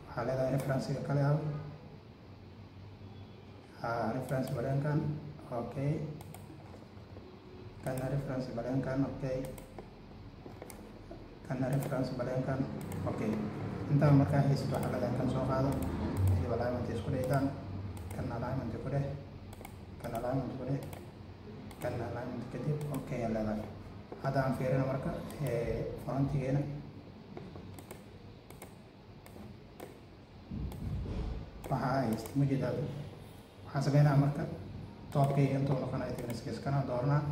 Waxaa leedahay referencega kale ah reference plane-kan. Okay, kana reference plane-kan. Okay, kana reference plane-kan. Okay, intaan markaa haysid waxaa leedahay kan soo qaado, kadib alignment isku dhehtaan. Kan alignment ku dheh, kan alignment ku dheh, kan alignment, kadib okay aa leedahay. Hadda aan fiirino marka frontigeena. Waxaa haysta mujeedaada. Waxaan sameynaa marka topkayga intuu noqonayo thicknesskiisa kana dooranaa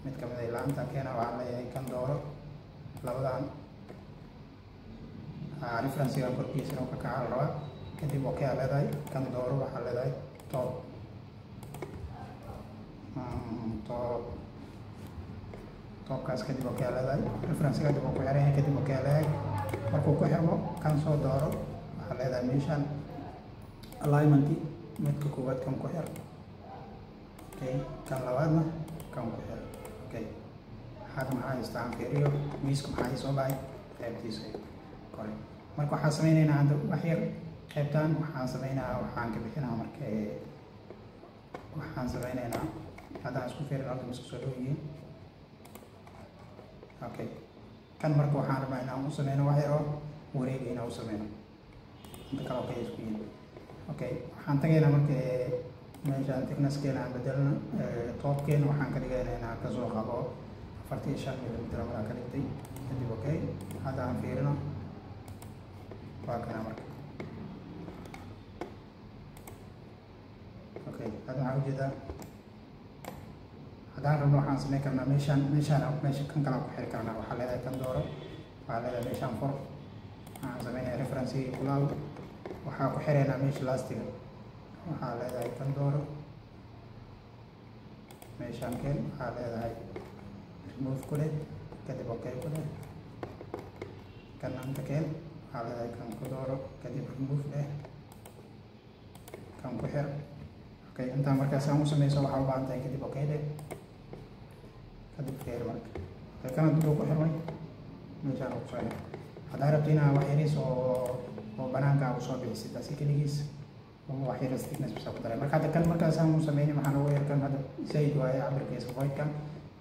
mid kamid ah ilaa intaan keena. Waxaan leeyahay kan dooro, labadan referencega korkiisa inuu ka kaca la rabaa, kadib okay aa leedahay. Kan dooro, waxaa leedahay top. top topkaas. Kadib okay leedahay, reference kadib uu ku xiran yahay. Kadib okay leedahay. Markuu ku xirmo, kan soo dooro. Waxaa leedahay meeshaan alignment, midka koowaad kan ku xir. Okay, kan labaadna kan ku xir. Okay, hadda maxaa haystaa? Aan fiiriyo miiska. Maxaa ii soo baxay? Qaybtiisa kore. Marka waxaan sameynaynaa hadda wax yar. Qaybtan waxaan sameynayaa, waxaan ka bixinaa. Marka waxaan sameynaynaa haddaan isku fiirin horta miska soo dhow yihiin. Okay, kan marka waxaan rabnaa inaan u sameyno wax yar oo wareega inaan u sameyno. Inta kale okay isku yihiin. Okay, waxaan tagaynaa marka meeshaan thicknesskeena aan bedelno. Topkeena waxaan ka dhigaynaa inaan kasoo qabo 45 millimeter maraa ka dhigtay. Kadib okay, hadda aan fiirino. Waa kana marka. Okay, hadda waxaan ujeedaa haddaan rabno waxaan sameyn karnaa meeshaan meesha kan kale ku xiri karnaa. Waxaa leedahay kan dooro, waxaa leedahay meeshaan fur. Waxaan sameynaya referencigii kulaal, waxaa ku xireynaa meesha lastiga. Waxaa leedahay kan dooro, meeshaan keen. Waxaa leedahay remove ku leh, kadib okay ku leh. Kan anta keen. Waxaa leedahay kan ku dooro, kadib remove leh, kan ku xir. Okay, intaa markaas aan u sameyso waxaa u baahan tahay kadib okay leh, kadib fiir marka. Okay, kana dib ku xirmay, meeshaan ku soo xir. Haddaa rabto inaa wax yariis oo banaanka usoo bixisid, asi keligiis wax yariis thickness bisa ku daray. Marka hadda kan markaasaan u sameynay, maxaa noogu yar? Kan hadda zaid waaye cabirkiisa. Voidkan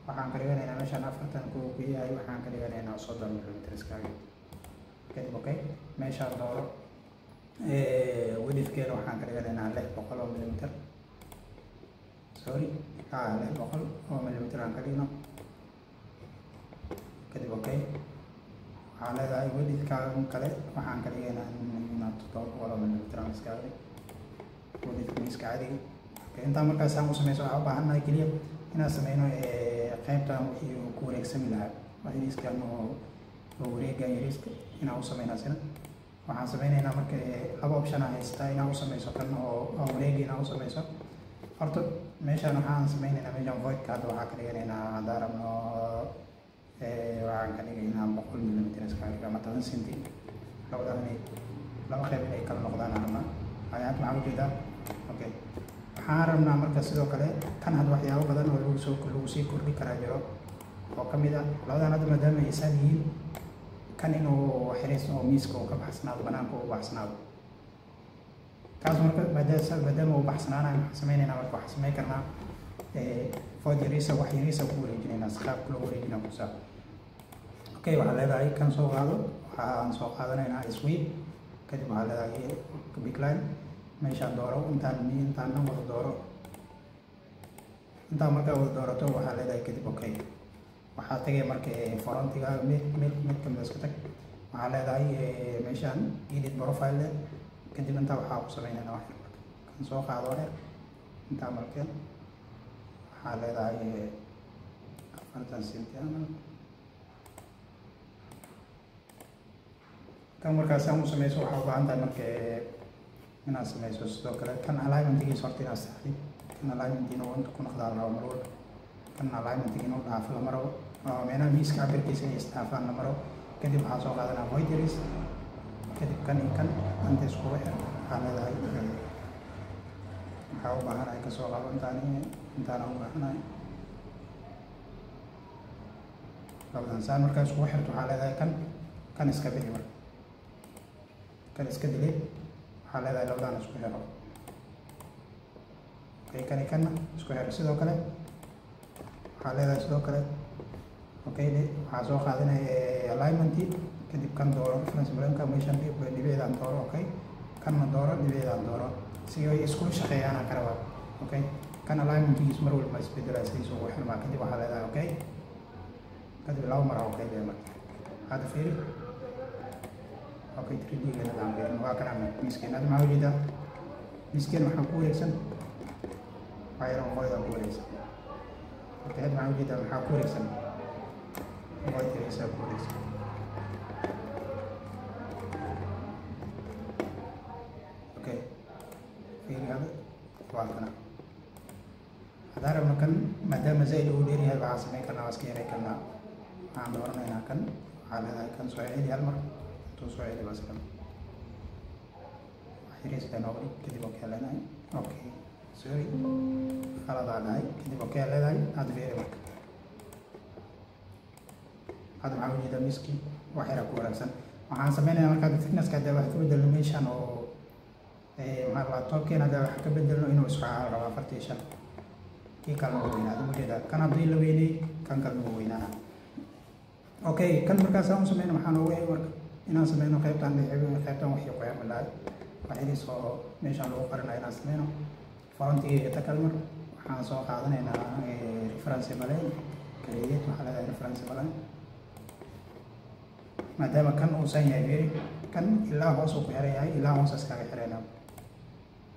waxaan ka dhiganaynaa meeshaan 40 ku yahay, waxaan ka dhiganaynaa 30 millimeter iskaaga. Kadib okay, meeshaan dooro. Widthkeena waxaan ka dhiganaynaa 600 oo millimeter, sorry, 600 oo millimeter aan ka dhigno. Kadib okay, waxaa leedahay widthkan kale waxaan ka dhigaynaa 700 oo millimeter aan iskaaga dhig widthka miiska caadiga. Okay, intaa markaas aan u sameyso, waxaa u baahannahay keliya inaan sameyno qaybtan wixii uu ku wareegsami lahaa, wax yariiskan oo wareegan yariiska inaan u sameynaa. Sina waxaan sameynaynaa marka laba option aan haystaa inaan u sameyso kan oo wareegi inaan u sameyso. Horta meeshaan waxaan sameynaynaa, meeshaan voidka hadda waxaa ka dhiganaynaa, haddaan rabno waxaan ka dhigaynaa 100 millimeter iskaga dhiga ama 10 centi. Labada inay laba qayb inay kala noqdaan aan rabnaa. Hadda maxaa ujeedaa? Okay, waxaan rabnaa marka sidoo kale kan hadda waxyaabo badan oo lagu sii kordhi karaa jiro oo ka mid ah labadan. Hadda maadaama ay saan yihiin, kan inuu xiriis oo miiska uu ka baxsanaado, banaanka uu baxsanaado kaas. Marka maadaama uu baxsanaanayo, maxaan sameynaynaa marka? Waxaan sameyn karnaa void yariisa, wax yariisa ku wareejinaynaa, si qaabka loo wareejinaa kusaa. Okay, waxaa leedahay kan soo qaado. Waxaan soo qaadanaynaa sweep. Kadib waxaa leedahay pick line, meeshaan dooro, intaan dhan wada dooro. Intaan markaa wada doorato, waxaa leedahay kadib okay. Waxaa tagay marka frontiga mid kamid iska tag. Waxaa leedahay meeshaan edit profile leh. Kadib intaa waxaa ku sameynayna wax yar. Marka kan soo qaado wax yar intaa markeen, waxaa leedahay 40 centi camal. Kan markaas aan u sameyso, waxaa u baahan tahay marka inaad sameyso sidoo kale kan alignmentigiisa horta inaad saxdid. Kan alignment inuu inta ku noqdaa la rabo mar walba. Kan alignmentiga inuu dhaafo lama rabo, oo micnaha miiska cabirkiisa inay isdhaafaan lama rabo. Kadib waxaa soo qaadanaa void yaris. Kadib kan iyo kan anta iskugu xir. Waxaa leedahay waxaa u baahanahay kasoo qabo intaan, intaana u baahanahay labadan. Saan markaa iskugu xirto, waxaa leedahay kan iska bixi. Marka kan iska dilay, waxaa leedahay labadan isku xiro. Okay, kan iyo kanna isku xiro. Sidoo kale waxaa leedahay sidoo kale okay de. Waxaa soo qaadanaya alignment. Kadib kan dooro, reference planeka meeshan dhibicdaan dooro. Okay, kanna dooro, dhibicdaan dooro, si ay iskula shaqeeyaan aan ka rabaa. Okay, kan alignmentkiis mar walba isbedelaa, sidiisa ugu xirmaa. Kadib waxaa leedahay okay. Kadib laba mar okay de. Marka hadda fiiri. Okay, 3D geena aan fiirin. Waa kana miiskeen. Hadda maxaa ujeedaa? Miiskeen waxaa ku wareegsan waxaa yar oo void ku wareegsan. Okay, hadda maxaa ujeedaa? Maxaa ku wareegsan? Void yariisa ku wareegsan. Okay, fiiri hadda, waa kana. Haddaan rabno kan, maadaama zaid uu dheeryahay, waxaan samayn karnaa, waa iska yaray karnaa. Waxaan dooranaynaa kan. Waxaa leedahay kan soo celi hal mar, intuu soo celi bas, kan xiriiska nooga dhig. Kadib okay leenahay. Okay, sorry, khaladaa dhahay. Kadib okay leedahay. Hadda fiiri marka, hadda waxaan ujeedaa miiskii wax yaraa ku wanaagsan. Waxaan sameynayaa marka hadda thicknesska hadda wax ka bedelno meeshan oo maxaa la topkeena hadda wax ka bedelno, inuu israaca la rabaa 45, kii kalena uu weynaado. Ujeedaa, kan haddii la weynay, kan kalena uu weynaana. Okay, kan markaas aan u sameyno, maxaa noogu eeg marka inaan sameyno qaybtan dhexe, qaybtan wixii ku xirmi lahay, waxyariis oo meeshaan lagu qarinayo inaan sameyno. Frontigeyga takalmar waxaan soo qaadanaynaa reference plane create. Waxaa leedahay reference plane. Maadaama kan uusan yahay beri, kan ilaa hoos uu ku xiran yahay, ilaa hoos iskaga xiraynaa.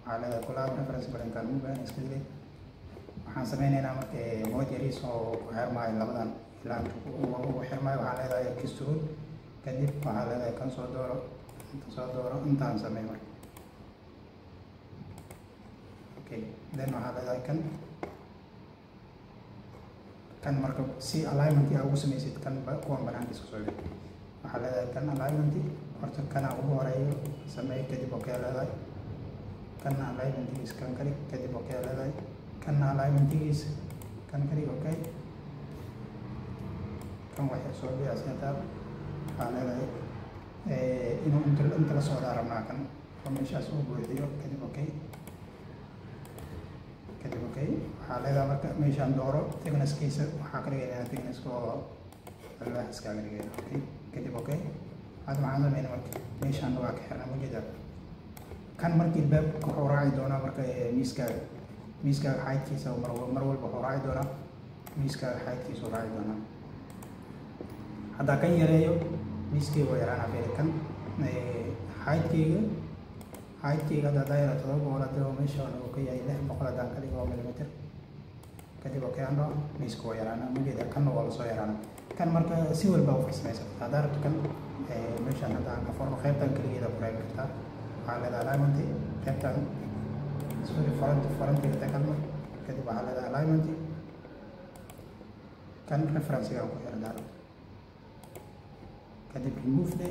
Waxaa leedahay kulaab reference plane kan u baahan iska dilay. Waxaan sameynaynaa marka void yariis oo ku xirmaayo labadan ilaa inta ugu xirmaayo. Waxaa leedahay extrude. Kadib waxaa leedahay kan soo dooro, inta soo dooro, intaan samey marka. Okay, then waxaa leedahay kan marka si alignment aa ugu sameysid kan kuwan banaankiisa soo dhig. Waxaa leedahay kan alignment horta kana ugu horeeyo sameey. Kadib okay leedahay. Kana alignmentigiisa kan ka dhig. Kadib okay leedahay. Kana alignmentigiisa kan ka dhig. Okay, kan waxay soo dhigaysaa. Waxaa leedahay inuu inta la socdaa rabnaa kan oo meeshaas uu buuxiyo. Kadib okay, kadib okay. Waxaa leedahay marka meeshaan dooro, thicknesskiisa waxaa ka dhigaynaa thicknesska oo alwaax iskaga dhigayna. Okay, kadib okay. Hadda maxaan sameynaa marka? Meeshaan waa ka xirnaa, mujeeda. Kan marka ilbaabka wuxuu raaci doonaa marka miiskaaga, miiskaaga xaydkiisa. Mar walba wuxuu raaci doonaa miiskaaga xaydkiisa uu raaci doonaa. Haddaa kan yareeyo, miiskayga waa yaraanaa. Fiiri kan xaydkayga, xaydkayga hadda haddaan yara 700, hadda meeshaan uu ka yahay 600 haddaan ka dhigo millimeter, kadib okay aan dhaho, miiska waa yaraanaa, mujeeda. Kanna waa lasoo yaraanaa. Kan marka si walba u farsamaysan kartaa. Haddaa rabto kan meeshaan hadda aan ka furno, qaybtan keligeeda ku reebi kartaa. Waxaa leedahay alignment qaybtan, sorry, frontiga takalma. Kadib waxaa leedahay alignment kan referencega ku xira haddaa rabto. Kadib remove dhe,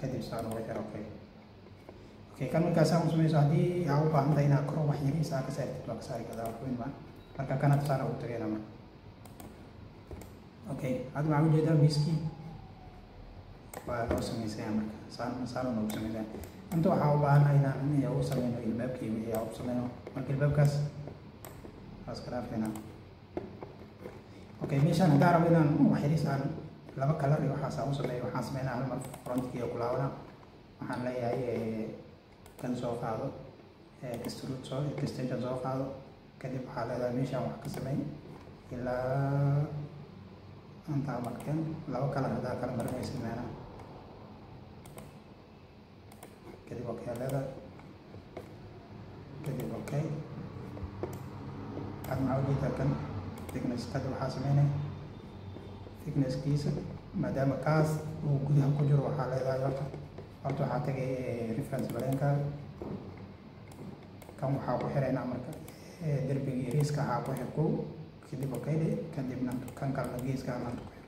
kadib saan uga xiro. Okay, kan markaas aan u samayso, haddii aa u baahan tahay inaad kor wax yariis aa ka saartid, waa ka saari kartaa, wax weyn maa. Marka kan hadda saan ugu tagayna marka. Okay, hadda waxaan ujeedaa miiskii waa loo samaysanya marka saan saan noogu samaysanya. Inta waxaa u baahanahay inaan u sameyno ilbaabkii wixii aan u sameyno. Marka ilbaabkaas waa iska dhaafeynaa. Okay, meeshaan haddaan rabo inaan wax yariis aan laba color iyo waxaas aan u sameeyo, waxaan sameynaa hal mar frontiga ku laabana. Waxaan leeyahay kan soo qaado, extrude soo extension soo qaado. Kadib waxaa leedahay meeshaan wax ka sameey ilaa intaa. Markan laba color haddaa kala marinaysid meena. Kadib okay leedahay, kadib okay. Hadda maxaa ujeedaa? Kan thickness kadib waxaa sameynaya thicknesskiisa, maadaama kaas uu gudaha ku jiro. Waxaa leedahay horta waxaa tagay reference planekaaga. Kan waxaa ku xiraynaa marka derbiga yariiska waxaa ku xir kow. Kadib okay dhe. Kadibna kan kalena geeskaan ku xir.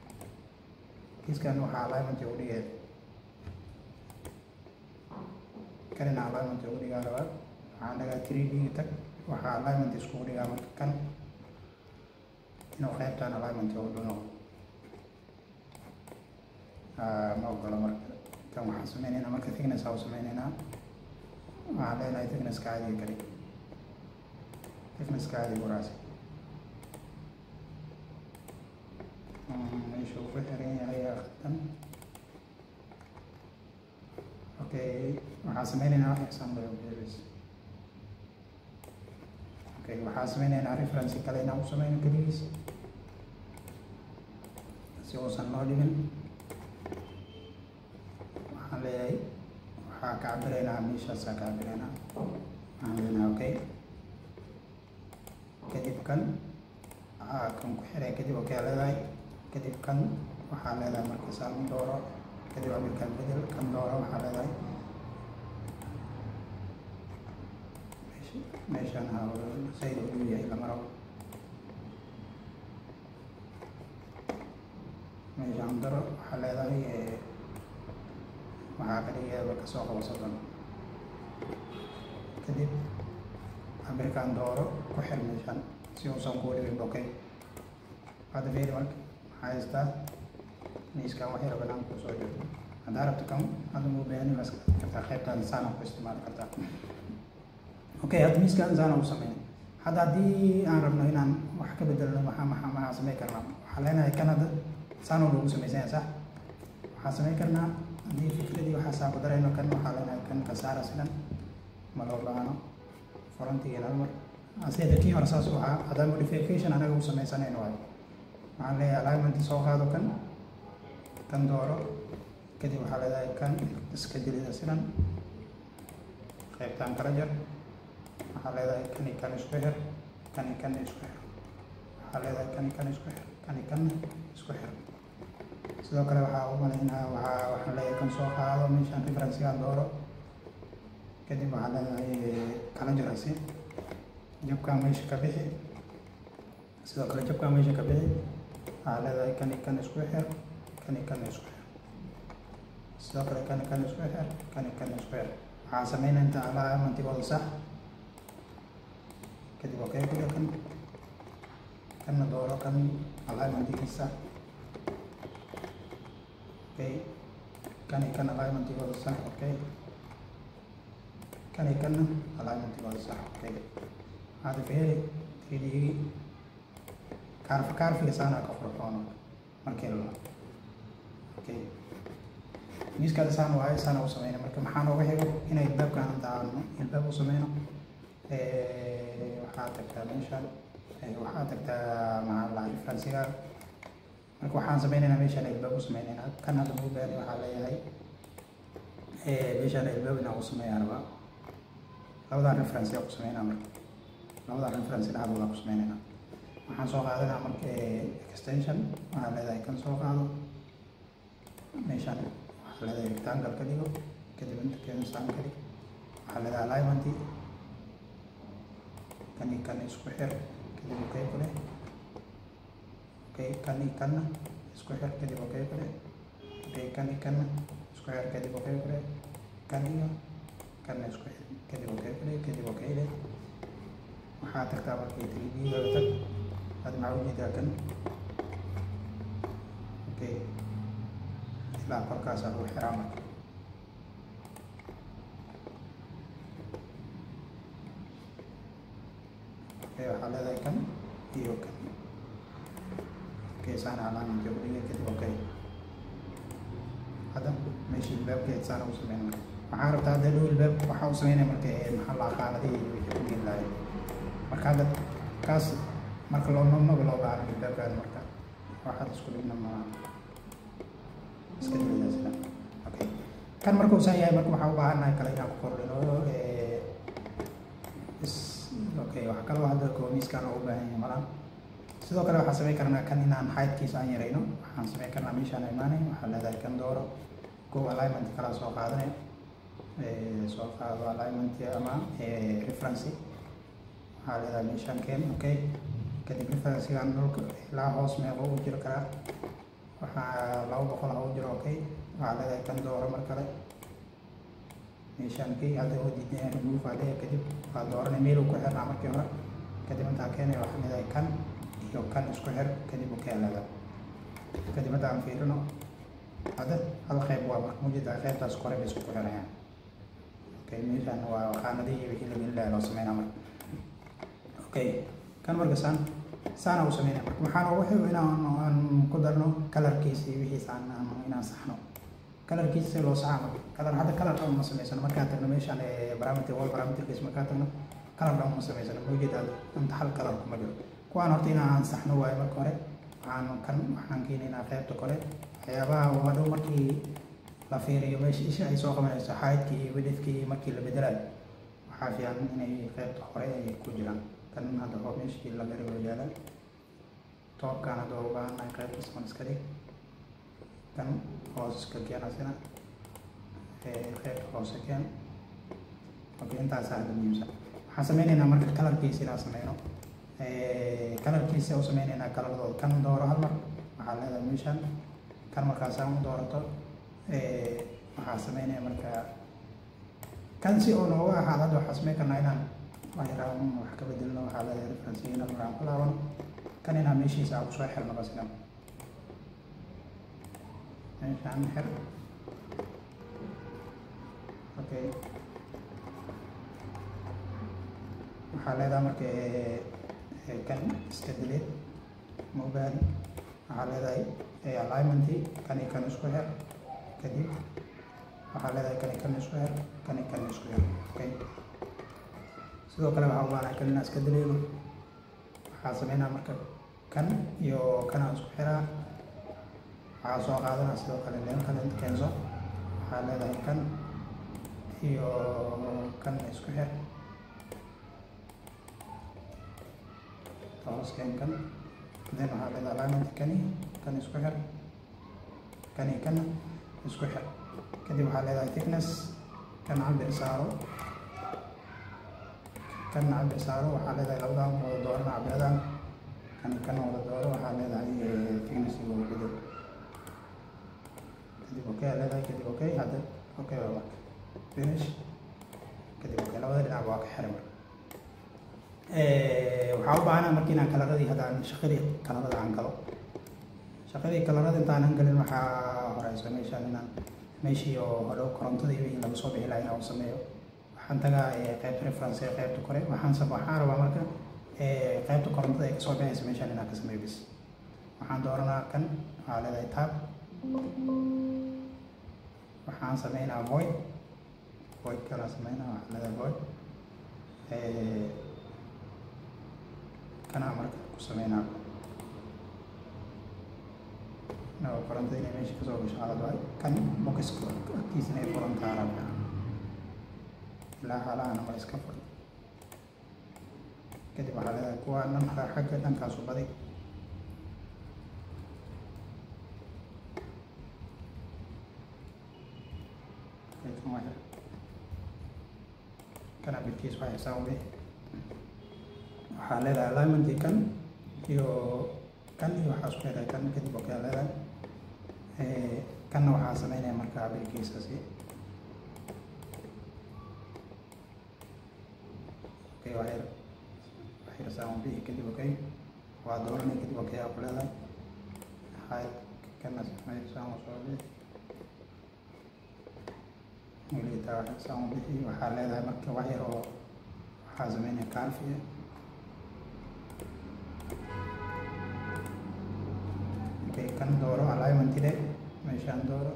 Geeskan waxaa alignment ugu dhigaya, kanina alignment ugu dhigaa rabaa. Waxaan dhagaa 3D tag. Waxaa alignment iskugu dhigaa marka kan inuu qaybtaan alignment ugu dhuno ma ogolo. Marka kan waxaan sameyneynaa marka thickness aa u sameyneynaa. Waxaan leenahay thicknesska caadiga ka dhig, thicknesska caadiga u raacsi. Meesha uu ku xiran yahay ayaa khaldan. Okay, waxaan sameyneynaa wax example bes. Okay, waxaan sameyneynaa reference kale inaan u sameyno keligiis si uusan noo dhibin. Waxaan leeyahay waxaa ka cabiraynaa meeshaasaa ka cabiraynaa. Waxaan leenahay okay. Kadib kan kan ku xiray. Kadib okay leedahay. Kadib kan waxaa leedahay marka saan u dooro. Kadib cabirkan bedel, kan dooro. Waxaa leedahay meeshaan zaid u dhow yahay, lama rabo. Meeshaan daro waxaa leedahay waxaa ka dhigaya kasoo qabo 30. Kadib cabirkaan dooro, ku xir meeshaan si uusan kuu dhibin. Okay, hadda fiiri, marka maxaa haystaa? Miiskan wax yar banaan kuu soo jiro. Haddaa rabto kan hadda muu baahani, waa iska kartaa, qaybtaan saana ku isticmaali kartaa. Okay, hadda miiskan saana u sameynay. Hadda haddii aan rabno inaan wax ka bedelno, maxaa sameyn karnaa? Waxaa leenahay kan hadda saana loogu samaysan yahay, sax? Waxaan sameyn karnaa haddii fikradii waxaasaa ku darayno, kan waxaa leenahay kan ka saara, sidan ma loo baahno. Frontigeena hal mar asida kii hore saas u ahaa, haddaan modification anaga u samaysanayno waayo. Waxaan leeyahay alignment soo qaado, kan dooro. Kadib waxaa leedahay kan iska delete sidan, qaybtaan kala jar. Waxaa leedahay kan iyo kan isku xir, kan iyo kan isku xir. Waxaa leedahay kan iyo kan isku xir, kan iyo kanna isku xir. Sidoo kale waxaa u malaynaa waxaan leeyahay kan soo qaado, meeshaan referencegaan dooro. Kadib waxaa leedahay kala jarasi, jabkaan meesha ka bixi. Sidoo kale jabkaan meesha ka bixi. Waxaa leedahay kan iyo kan isku xir, kan iyo kan isku xir. Sidoo kale kan iyo kan isku xir, kan iyo kan isku xir. Waxaan sameynaa inta alignmentigooda sax. Kadib okay ku dheh, kan kanna dooro, kan alignmentigiisa. Okay, kan iyo kan alignmentigooda sax. Okay, kan iyo kanna alignmentigooda sax. Okay, hadda fiiri 3D curve-iga saana ka qurxoon markii la. Okay, miiskaada saan waaye, saana u sameyna. Marka maxaa nooga xigo? Inay albaabkaan inta albaab u sameyno. Waxaa tagtaa meeshaan, waxaa tagtaa, maxaa la, referencega. Marka waxaan sameynaynaa meeshaan albaab u sameynaynaa. Kan hadda muu baani. Waxaa leeyahay meeshaan albaab inaan u sameeyaan rabaa. Labadan reference ku sameynaa. Marka labadan reference dhexdooda ku sameynaynaa. Waxaan soo qaadanaa marka extension. Waxaa leedahay kan soo qaado, meeshaan waxaa leedahay rectangle ka dhigo. Kadib inta keen saan ka dhig. Waxaa leedahay alignment, kan iyo kan isku xir. Kadib okay ku dheh. Okay, kan iyo kanna isku xir. Kadib okay ku dheh. Okay, kan iyo kanna isku xir. Kadib okay ku dheh. Kan iyo kanna isku xir. Kadib okay ku dheh. Kadib okay dheh. Waxaa tagtaa markii 3D gaga tag. Hadda maxaa ujeedaa? Kan okay, ilaa korkaasaa lagu xiraa marka. Okay, waxaa leedahay kan iyo kan. Okay, saana alignment ugu dhigay. Kadib okay. Hadda meeshii albaabkeed saana u sameyn. Marka waxaan rabtaa hadda dhow albaab waxaa u sameynaya marka, maxaa la, qaanadihii wixii ku geli lahayd. Marka hadda kaas marka loo maba loo baahna albaabkaada. Marka waxaad isku dhigna ma iska dilidaa sida. Okay, kan marka uu san yahay, marka waxaan u baahannahay kale inaan ku kordhino is. Okay, waxa kaloo hadda koomiskan oo u baahan yahay malaan. Sidoo kale waxaan samayn karnaa kan inaan heightkiisa aan yarayno. Waxaan samayn karnaa meeshaan imaanay, waxaa leedahay kan dooro, go alignment kala soo qaadanay, soo qaado alignment ama reference. Waxaa leedahay meeshaan keen. Okay, kadib referencegan dhulka ilaa hoos meeqo u jiri karaa? Waxaa 200 ha u jiro. Okay, waxaa leedahay kan dooro, mar kale meeshaan key. Hadda oo diidan, remove aa leeyahay. Kadib waa dooranay meel uu ku xirnaa markii hore. Kadib intaa keenay, waxaa leedahay kan iyo kan isku xir. Kadib okay leedahay. Kadib hadda aan fiirino. Hadda hal qayb waa marka mujeedaa, qaybtaas kore bay isku xirayaan. Okay, meeshaan waa qaanadihii wixii la gelin lahaa loo sameynaa marka. Okay, kan marka saan saana u sameynaya. Marka maxaa noogu xigo? Inaan aan ku darno colorkiisa iyo wixiisa, aan inaan saxno colorkiisa. Si loo saxaa marka color, hadda color dhan ma samaysano. Markaan tagno meeshaan parameter, wall parameterkiisa markaan tagno, color dhan ma samaysano. Mawjeed inta hal color kuma jiro. Kuwaan horta inaan saxno waayo. Marka hore waxaan kan waxaan keenaynaa qaybta kore. Waxyaabaha oo hadhow markii la fiiriyo meesha isha ay soo qabanayso, heightkii iyo widthkii markii la bedelayo, waxaa fiican inay qaybta hore ay ku jiraan. Kan hadda oo meeshii laga rabo yaala. Topkan hadda u baahannahay, qaybta saman iska dhig. Kan hoos iska keen, asina qaybta hoose keen. Okay, intaasaa hadda muhiimsan. Waxaan sameynaynaa marka colorkiisa inaan sameyno. Colorkiisa u sameynaynaa coloradooda. Kan dooro hal mar. Waxaa leedahay meeshaan Kan markaasaan u doorato, waxaa sameynaya marka kan si oo nooga ahaado. Hadda waxaa sameyn karnaa inaan wax yaraan wax ka bedelno. Waxaa leedahay reference inaan markaan ku laabano, kan inaan meeshiisa aan kusoo xirno, bas inaan meeshaan xir. Okay, waxaa leedahay marka kan iska delete mobile. Waxaa leedahay alignment, kan iyo kan isku xir. Kadib waxaa leedahay kan iyo kan isku xir, kan iyo kan isku xir. Okay, sidoo kale waxaa u baahanahay kan inaan iska deleeno. Waxaa sameynaa marka kan iyo kanaan isku xiraa. Waxaa soo qaadanaa sidoo kale leen kale inta keenso. Waxaa leedahay kan iyo kan isku xir, hoos keen kan. Then waxaa leedahay alignment, kani kan isku xir, kani kan isku xir. Kadib waxaa leedahay thickness, kan cabir saaro, kan cabir saaro. Waxaa leedahay labadan wada doorana cabiradan, kan kan wada dooro. Waxaa leedahay thickness wada bedel. Kadib okay aa leedahay. Kadib okay, hadda okay waa marka finish. Kadib okay, labada dhinac waa ka xiray. Marka waxaa u baahanaa marka inaan kalaradii hadda aan shaqadii kalarada aan galo. Shaqadii kalarada intaanan galin, waxaa horeyso meeshaan inaan meeshii oo hodhow korontadii wixii laga soo bixi lahaa inaan u sameeyo. Waxaan tagaa qaybta reference ee qaybta kore. Waxaan rabaa marka qaybta korontada ay kasoo bixaysa meeshaan inaan ka sameeyo bis. Waxaan dooranaa kan. Waxaa leedahay tab. Waxaan sameynaa void, void kala sameynaa. Waxaa leedahay void kanaa marka ku sameynaa. No, korontada inay meesha kasoo gasho qalad waay. Kan boxka agtiisa inay furantaa rabaa, ilaa xaalahana waa iska fur. Kadib waxaa leedahay kuwa dhan xagga dhankaasu badi. Kan waa xir, kana birkiis waa xisaab bixi. Waxaa leedahay alignment, kan iyo kan iyo waxaa isku xiray kan. Kadib okay leedahay. Kanna waxaa sameynaya marka cabirkiisasi. Okay, waa yar, wax yar saan bixi. Kadib okay, waa dooranay. Kadib okay aa ku leedahay. Height kana saan soo bixi, welitaa wax saan bixi. Waxaa leedahay marka wax yar oo waxaa sameynaya kaalfiya. Okay, kan dooro, alignment le meeshaan dooro,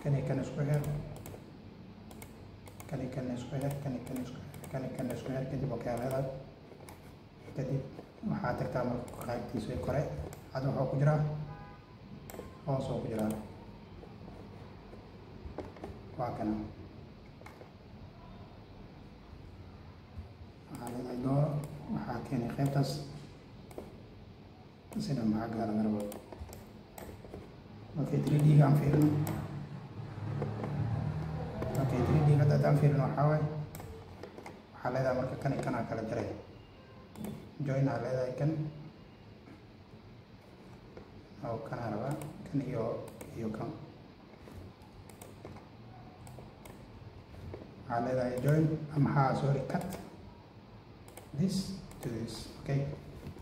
kan iyo kan isku xir, kan iyo kan isku xir, kan iyo kan isku xir, kan iyo kan isku xir. Kadib okay leedahay. Kadib waxaa tagtaa marka qaybtiisa kore. Hadda wuxuu ku jiraa hoos oo ku jiraa, waa kana. Waxaa leedahay dooro, waxaa keenay qaybtaas sida maxaa laga rabo. Okay, 3D ga aan fiirino. Okay, 3D ga hadda haddaan fiirino, waxaa waaye waxaa leedahay marka kan iyo kanaa kala jaray, join aa leedahay. Kan oo kanaa rabaa, kan iyo kan. Waxaa leedahay join ama sorry, cut this to this. Okay,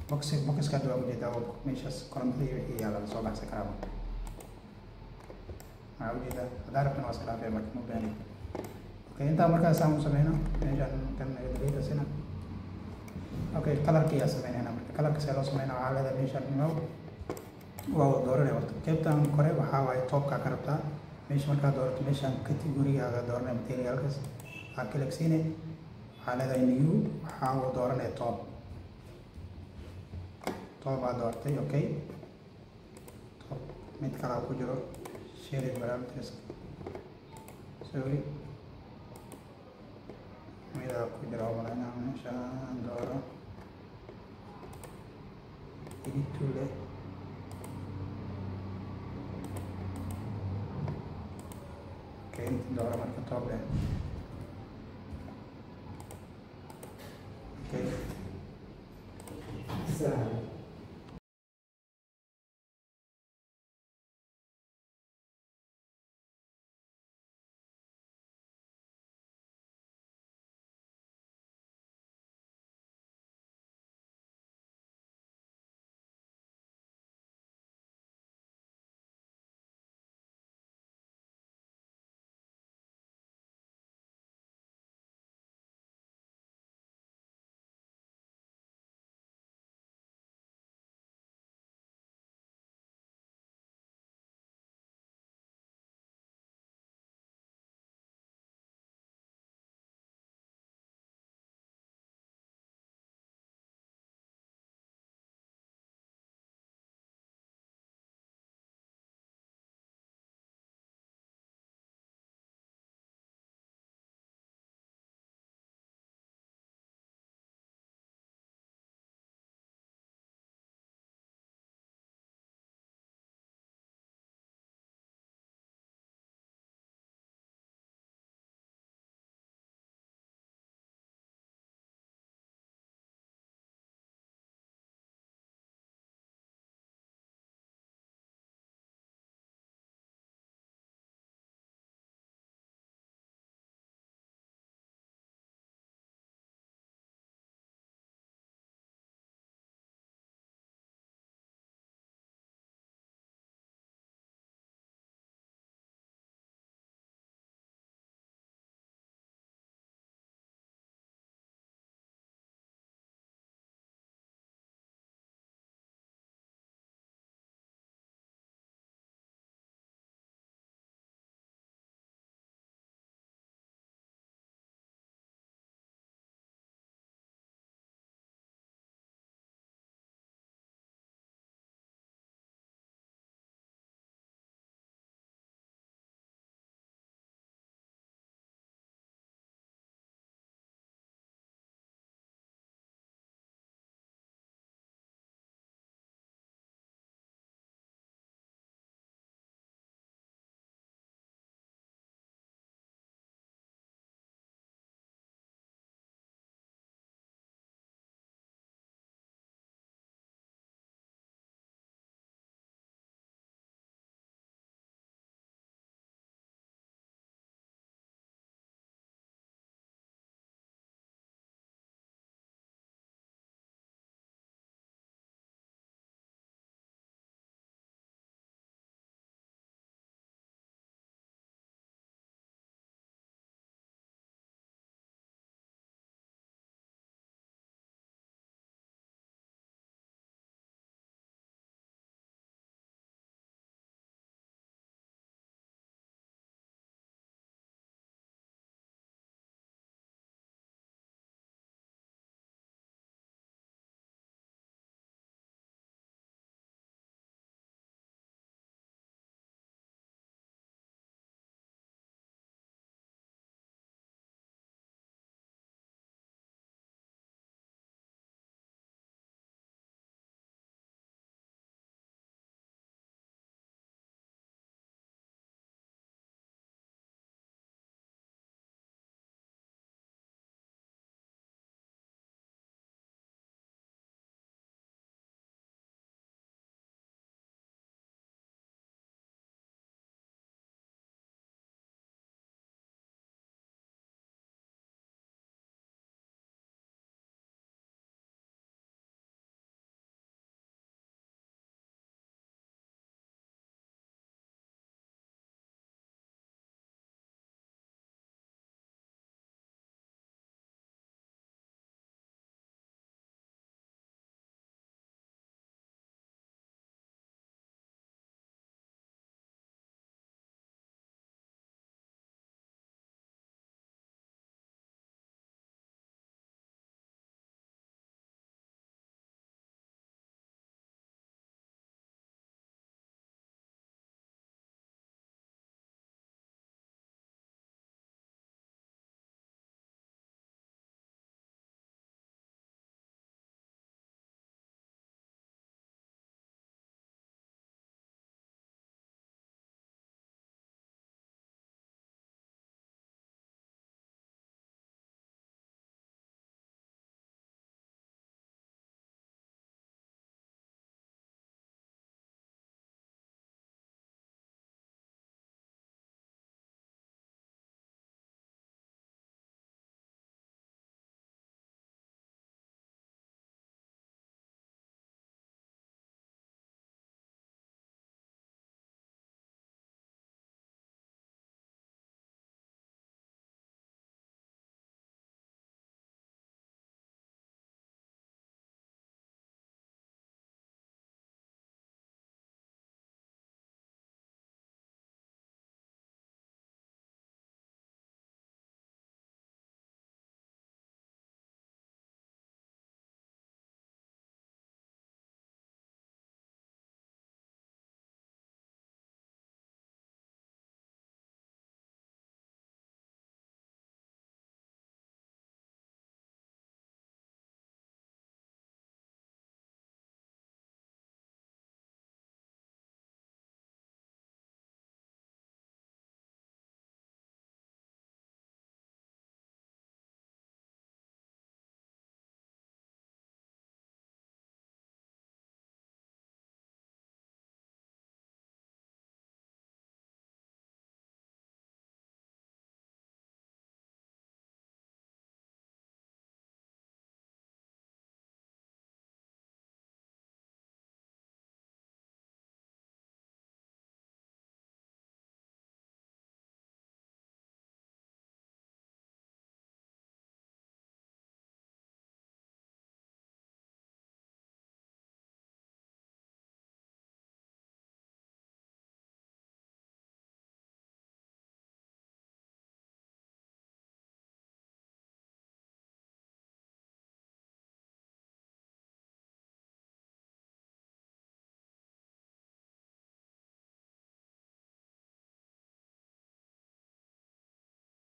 box boxka hadda waa ujeedaa oo meeshaas korontada iyo wixii yaala lasoo baxsan karaa. Waxaa ujeedaa haddaa rabtana waa iska dhaafaya marka, ma baahni. Okay, intaa markaas aan u sameyno meeshaan kan naga delete sina. Okay, colorka ayaa sameynayna marka. Colorka see loo sameynaa? Waxaa leedahay meeshaan imow, waa wada dooranaya horta. Qaybtan kore waxaa waaye topka ka rabtaa. Meesha markaa doorato, meeshaan categorygaaga dooranaya, materialkaas waxaa click siine. Waxaa leedahay new, waxaa uu dooranaya top. Top aa doortay. Okay, top mid kalaa ku jiro, shared parameters, sorry, midaa ku jira umalaynaa. Meeshaan dooro, edit tool eh. Okay, inta dooro marka top leh.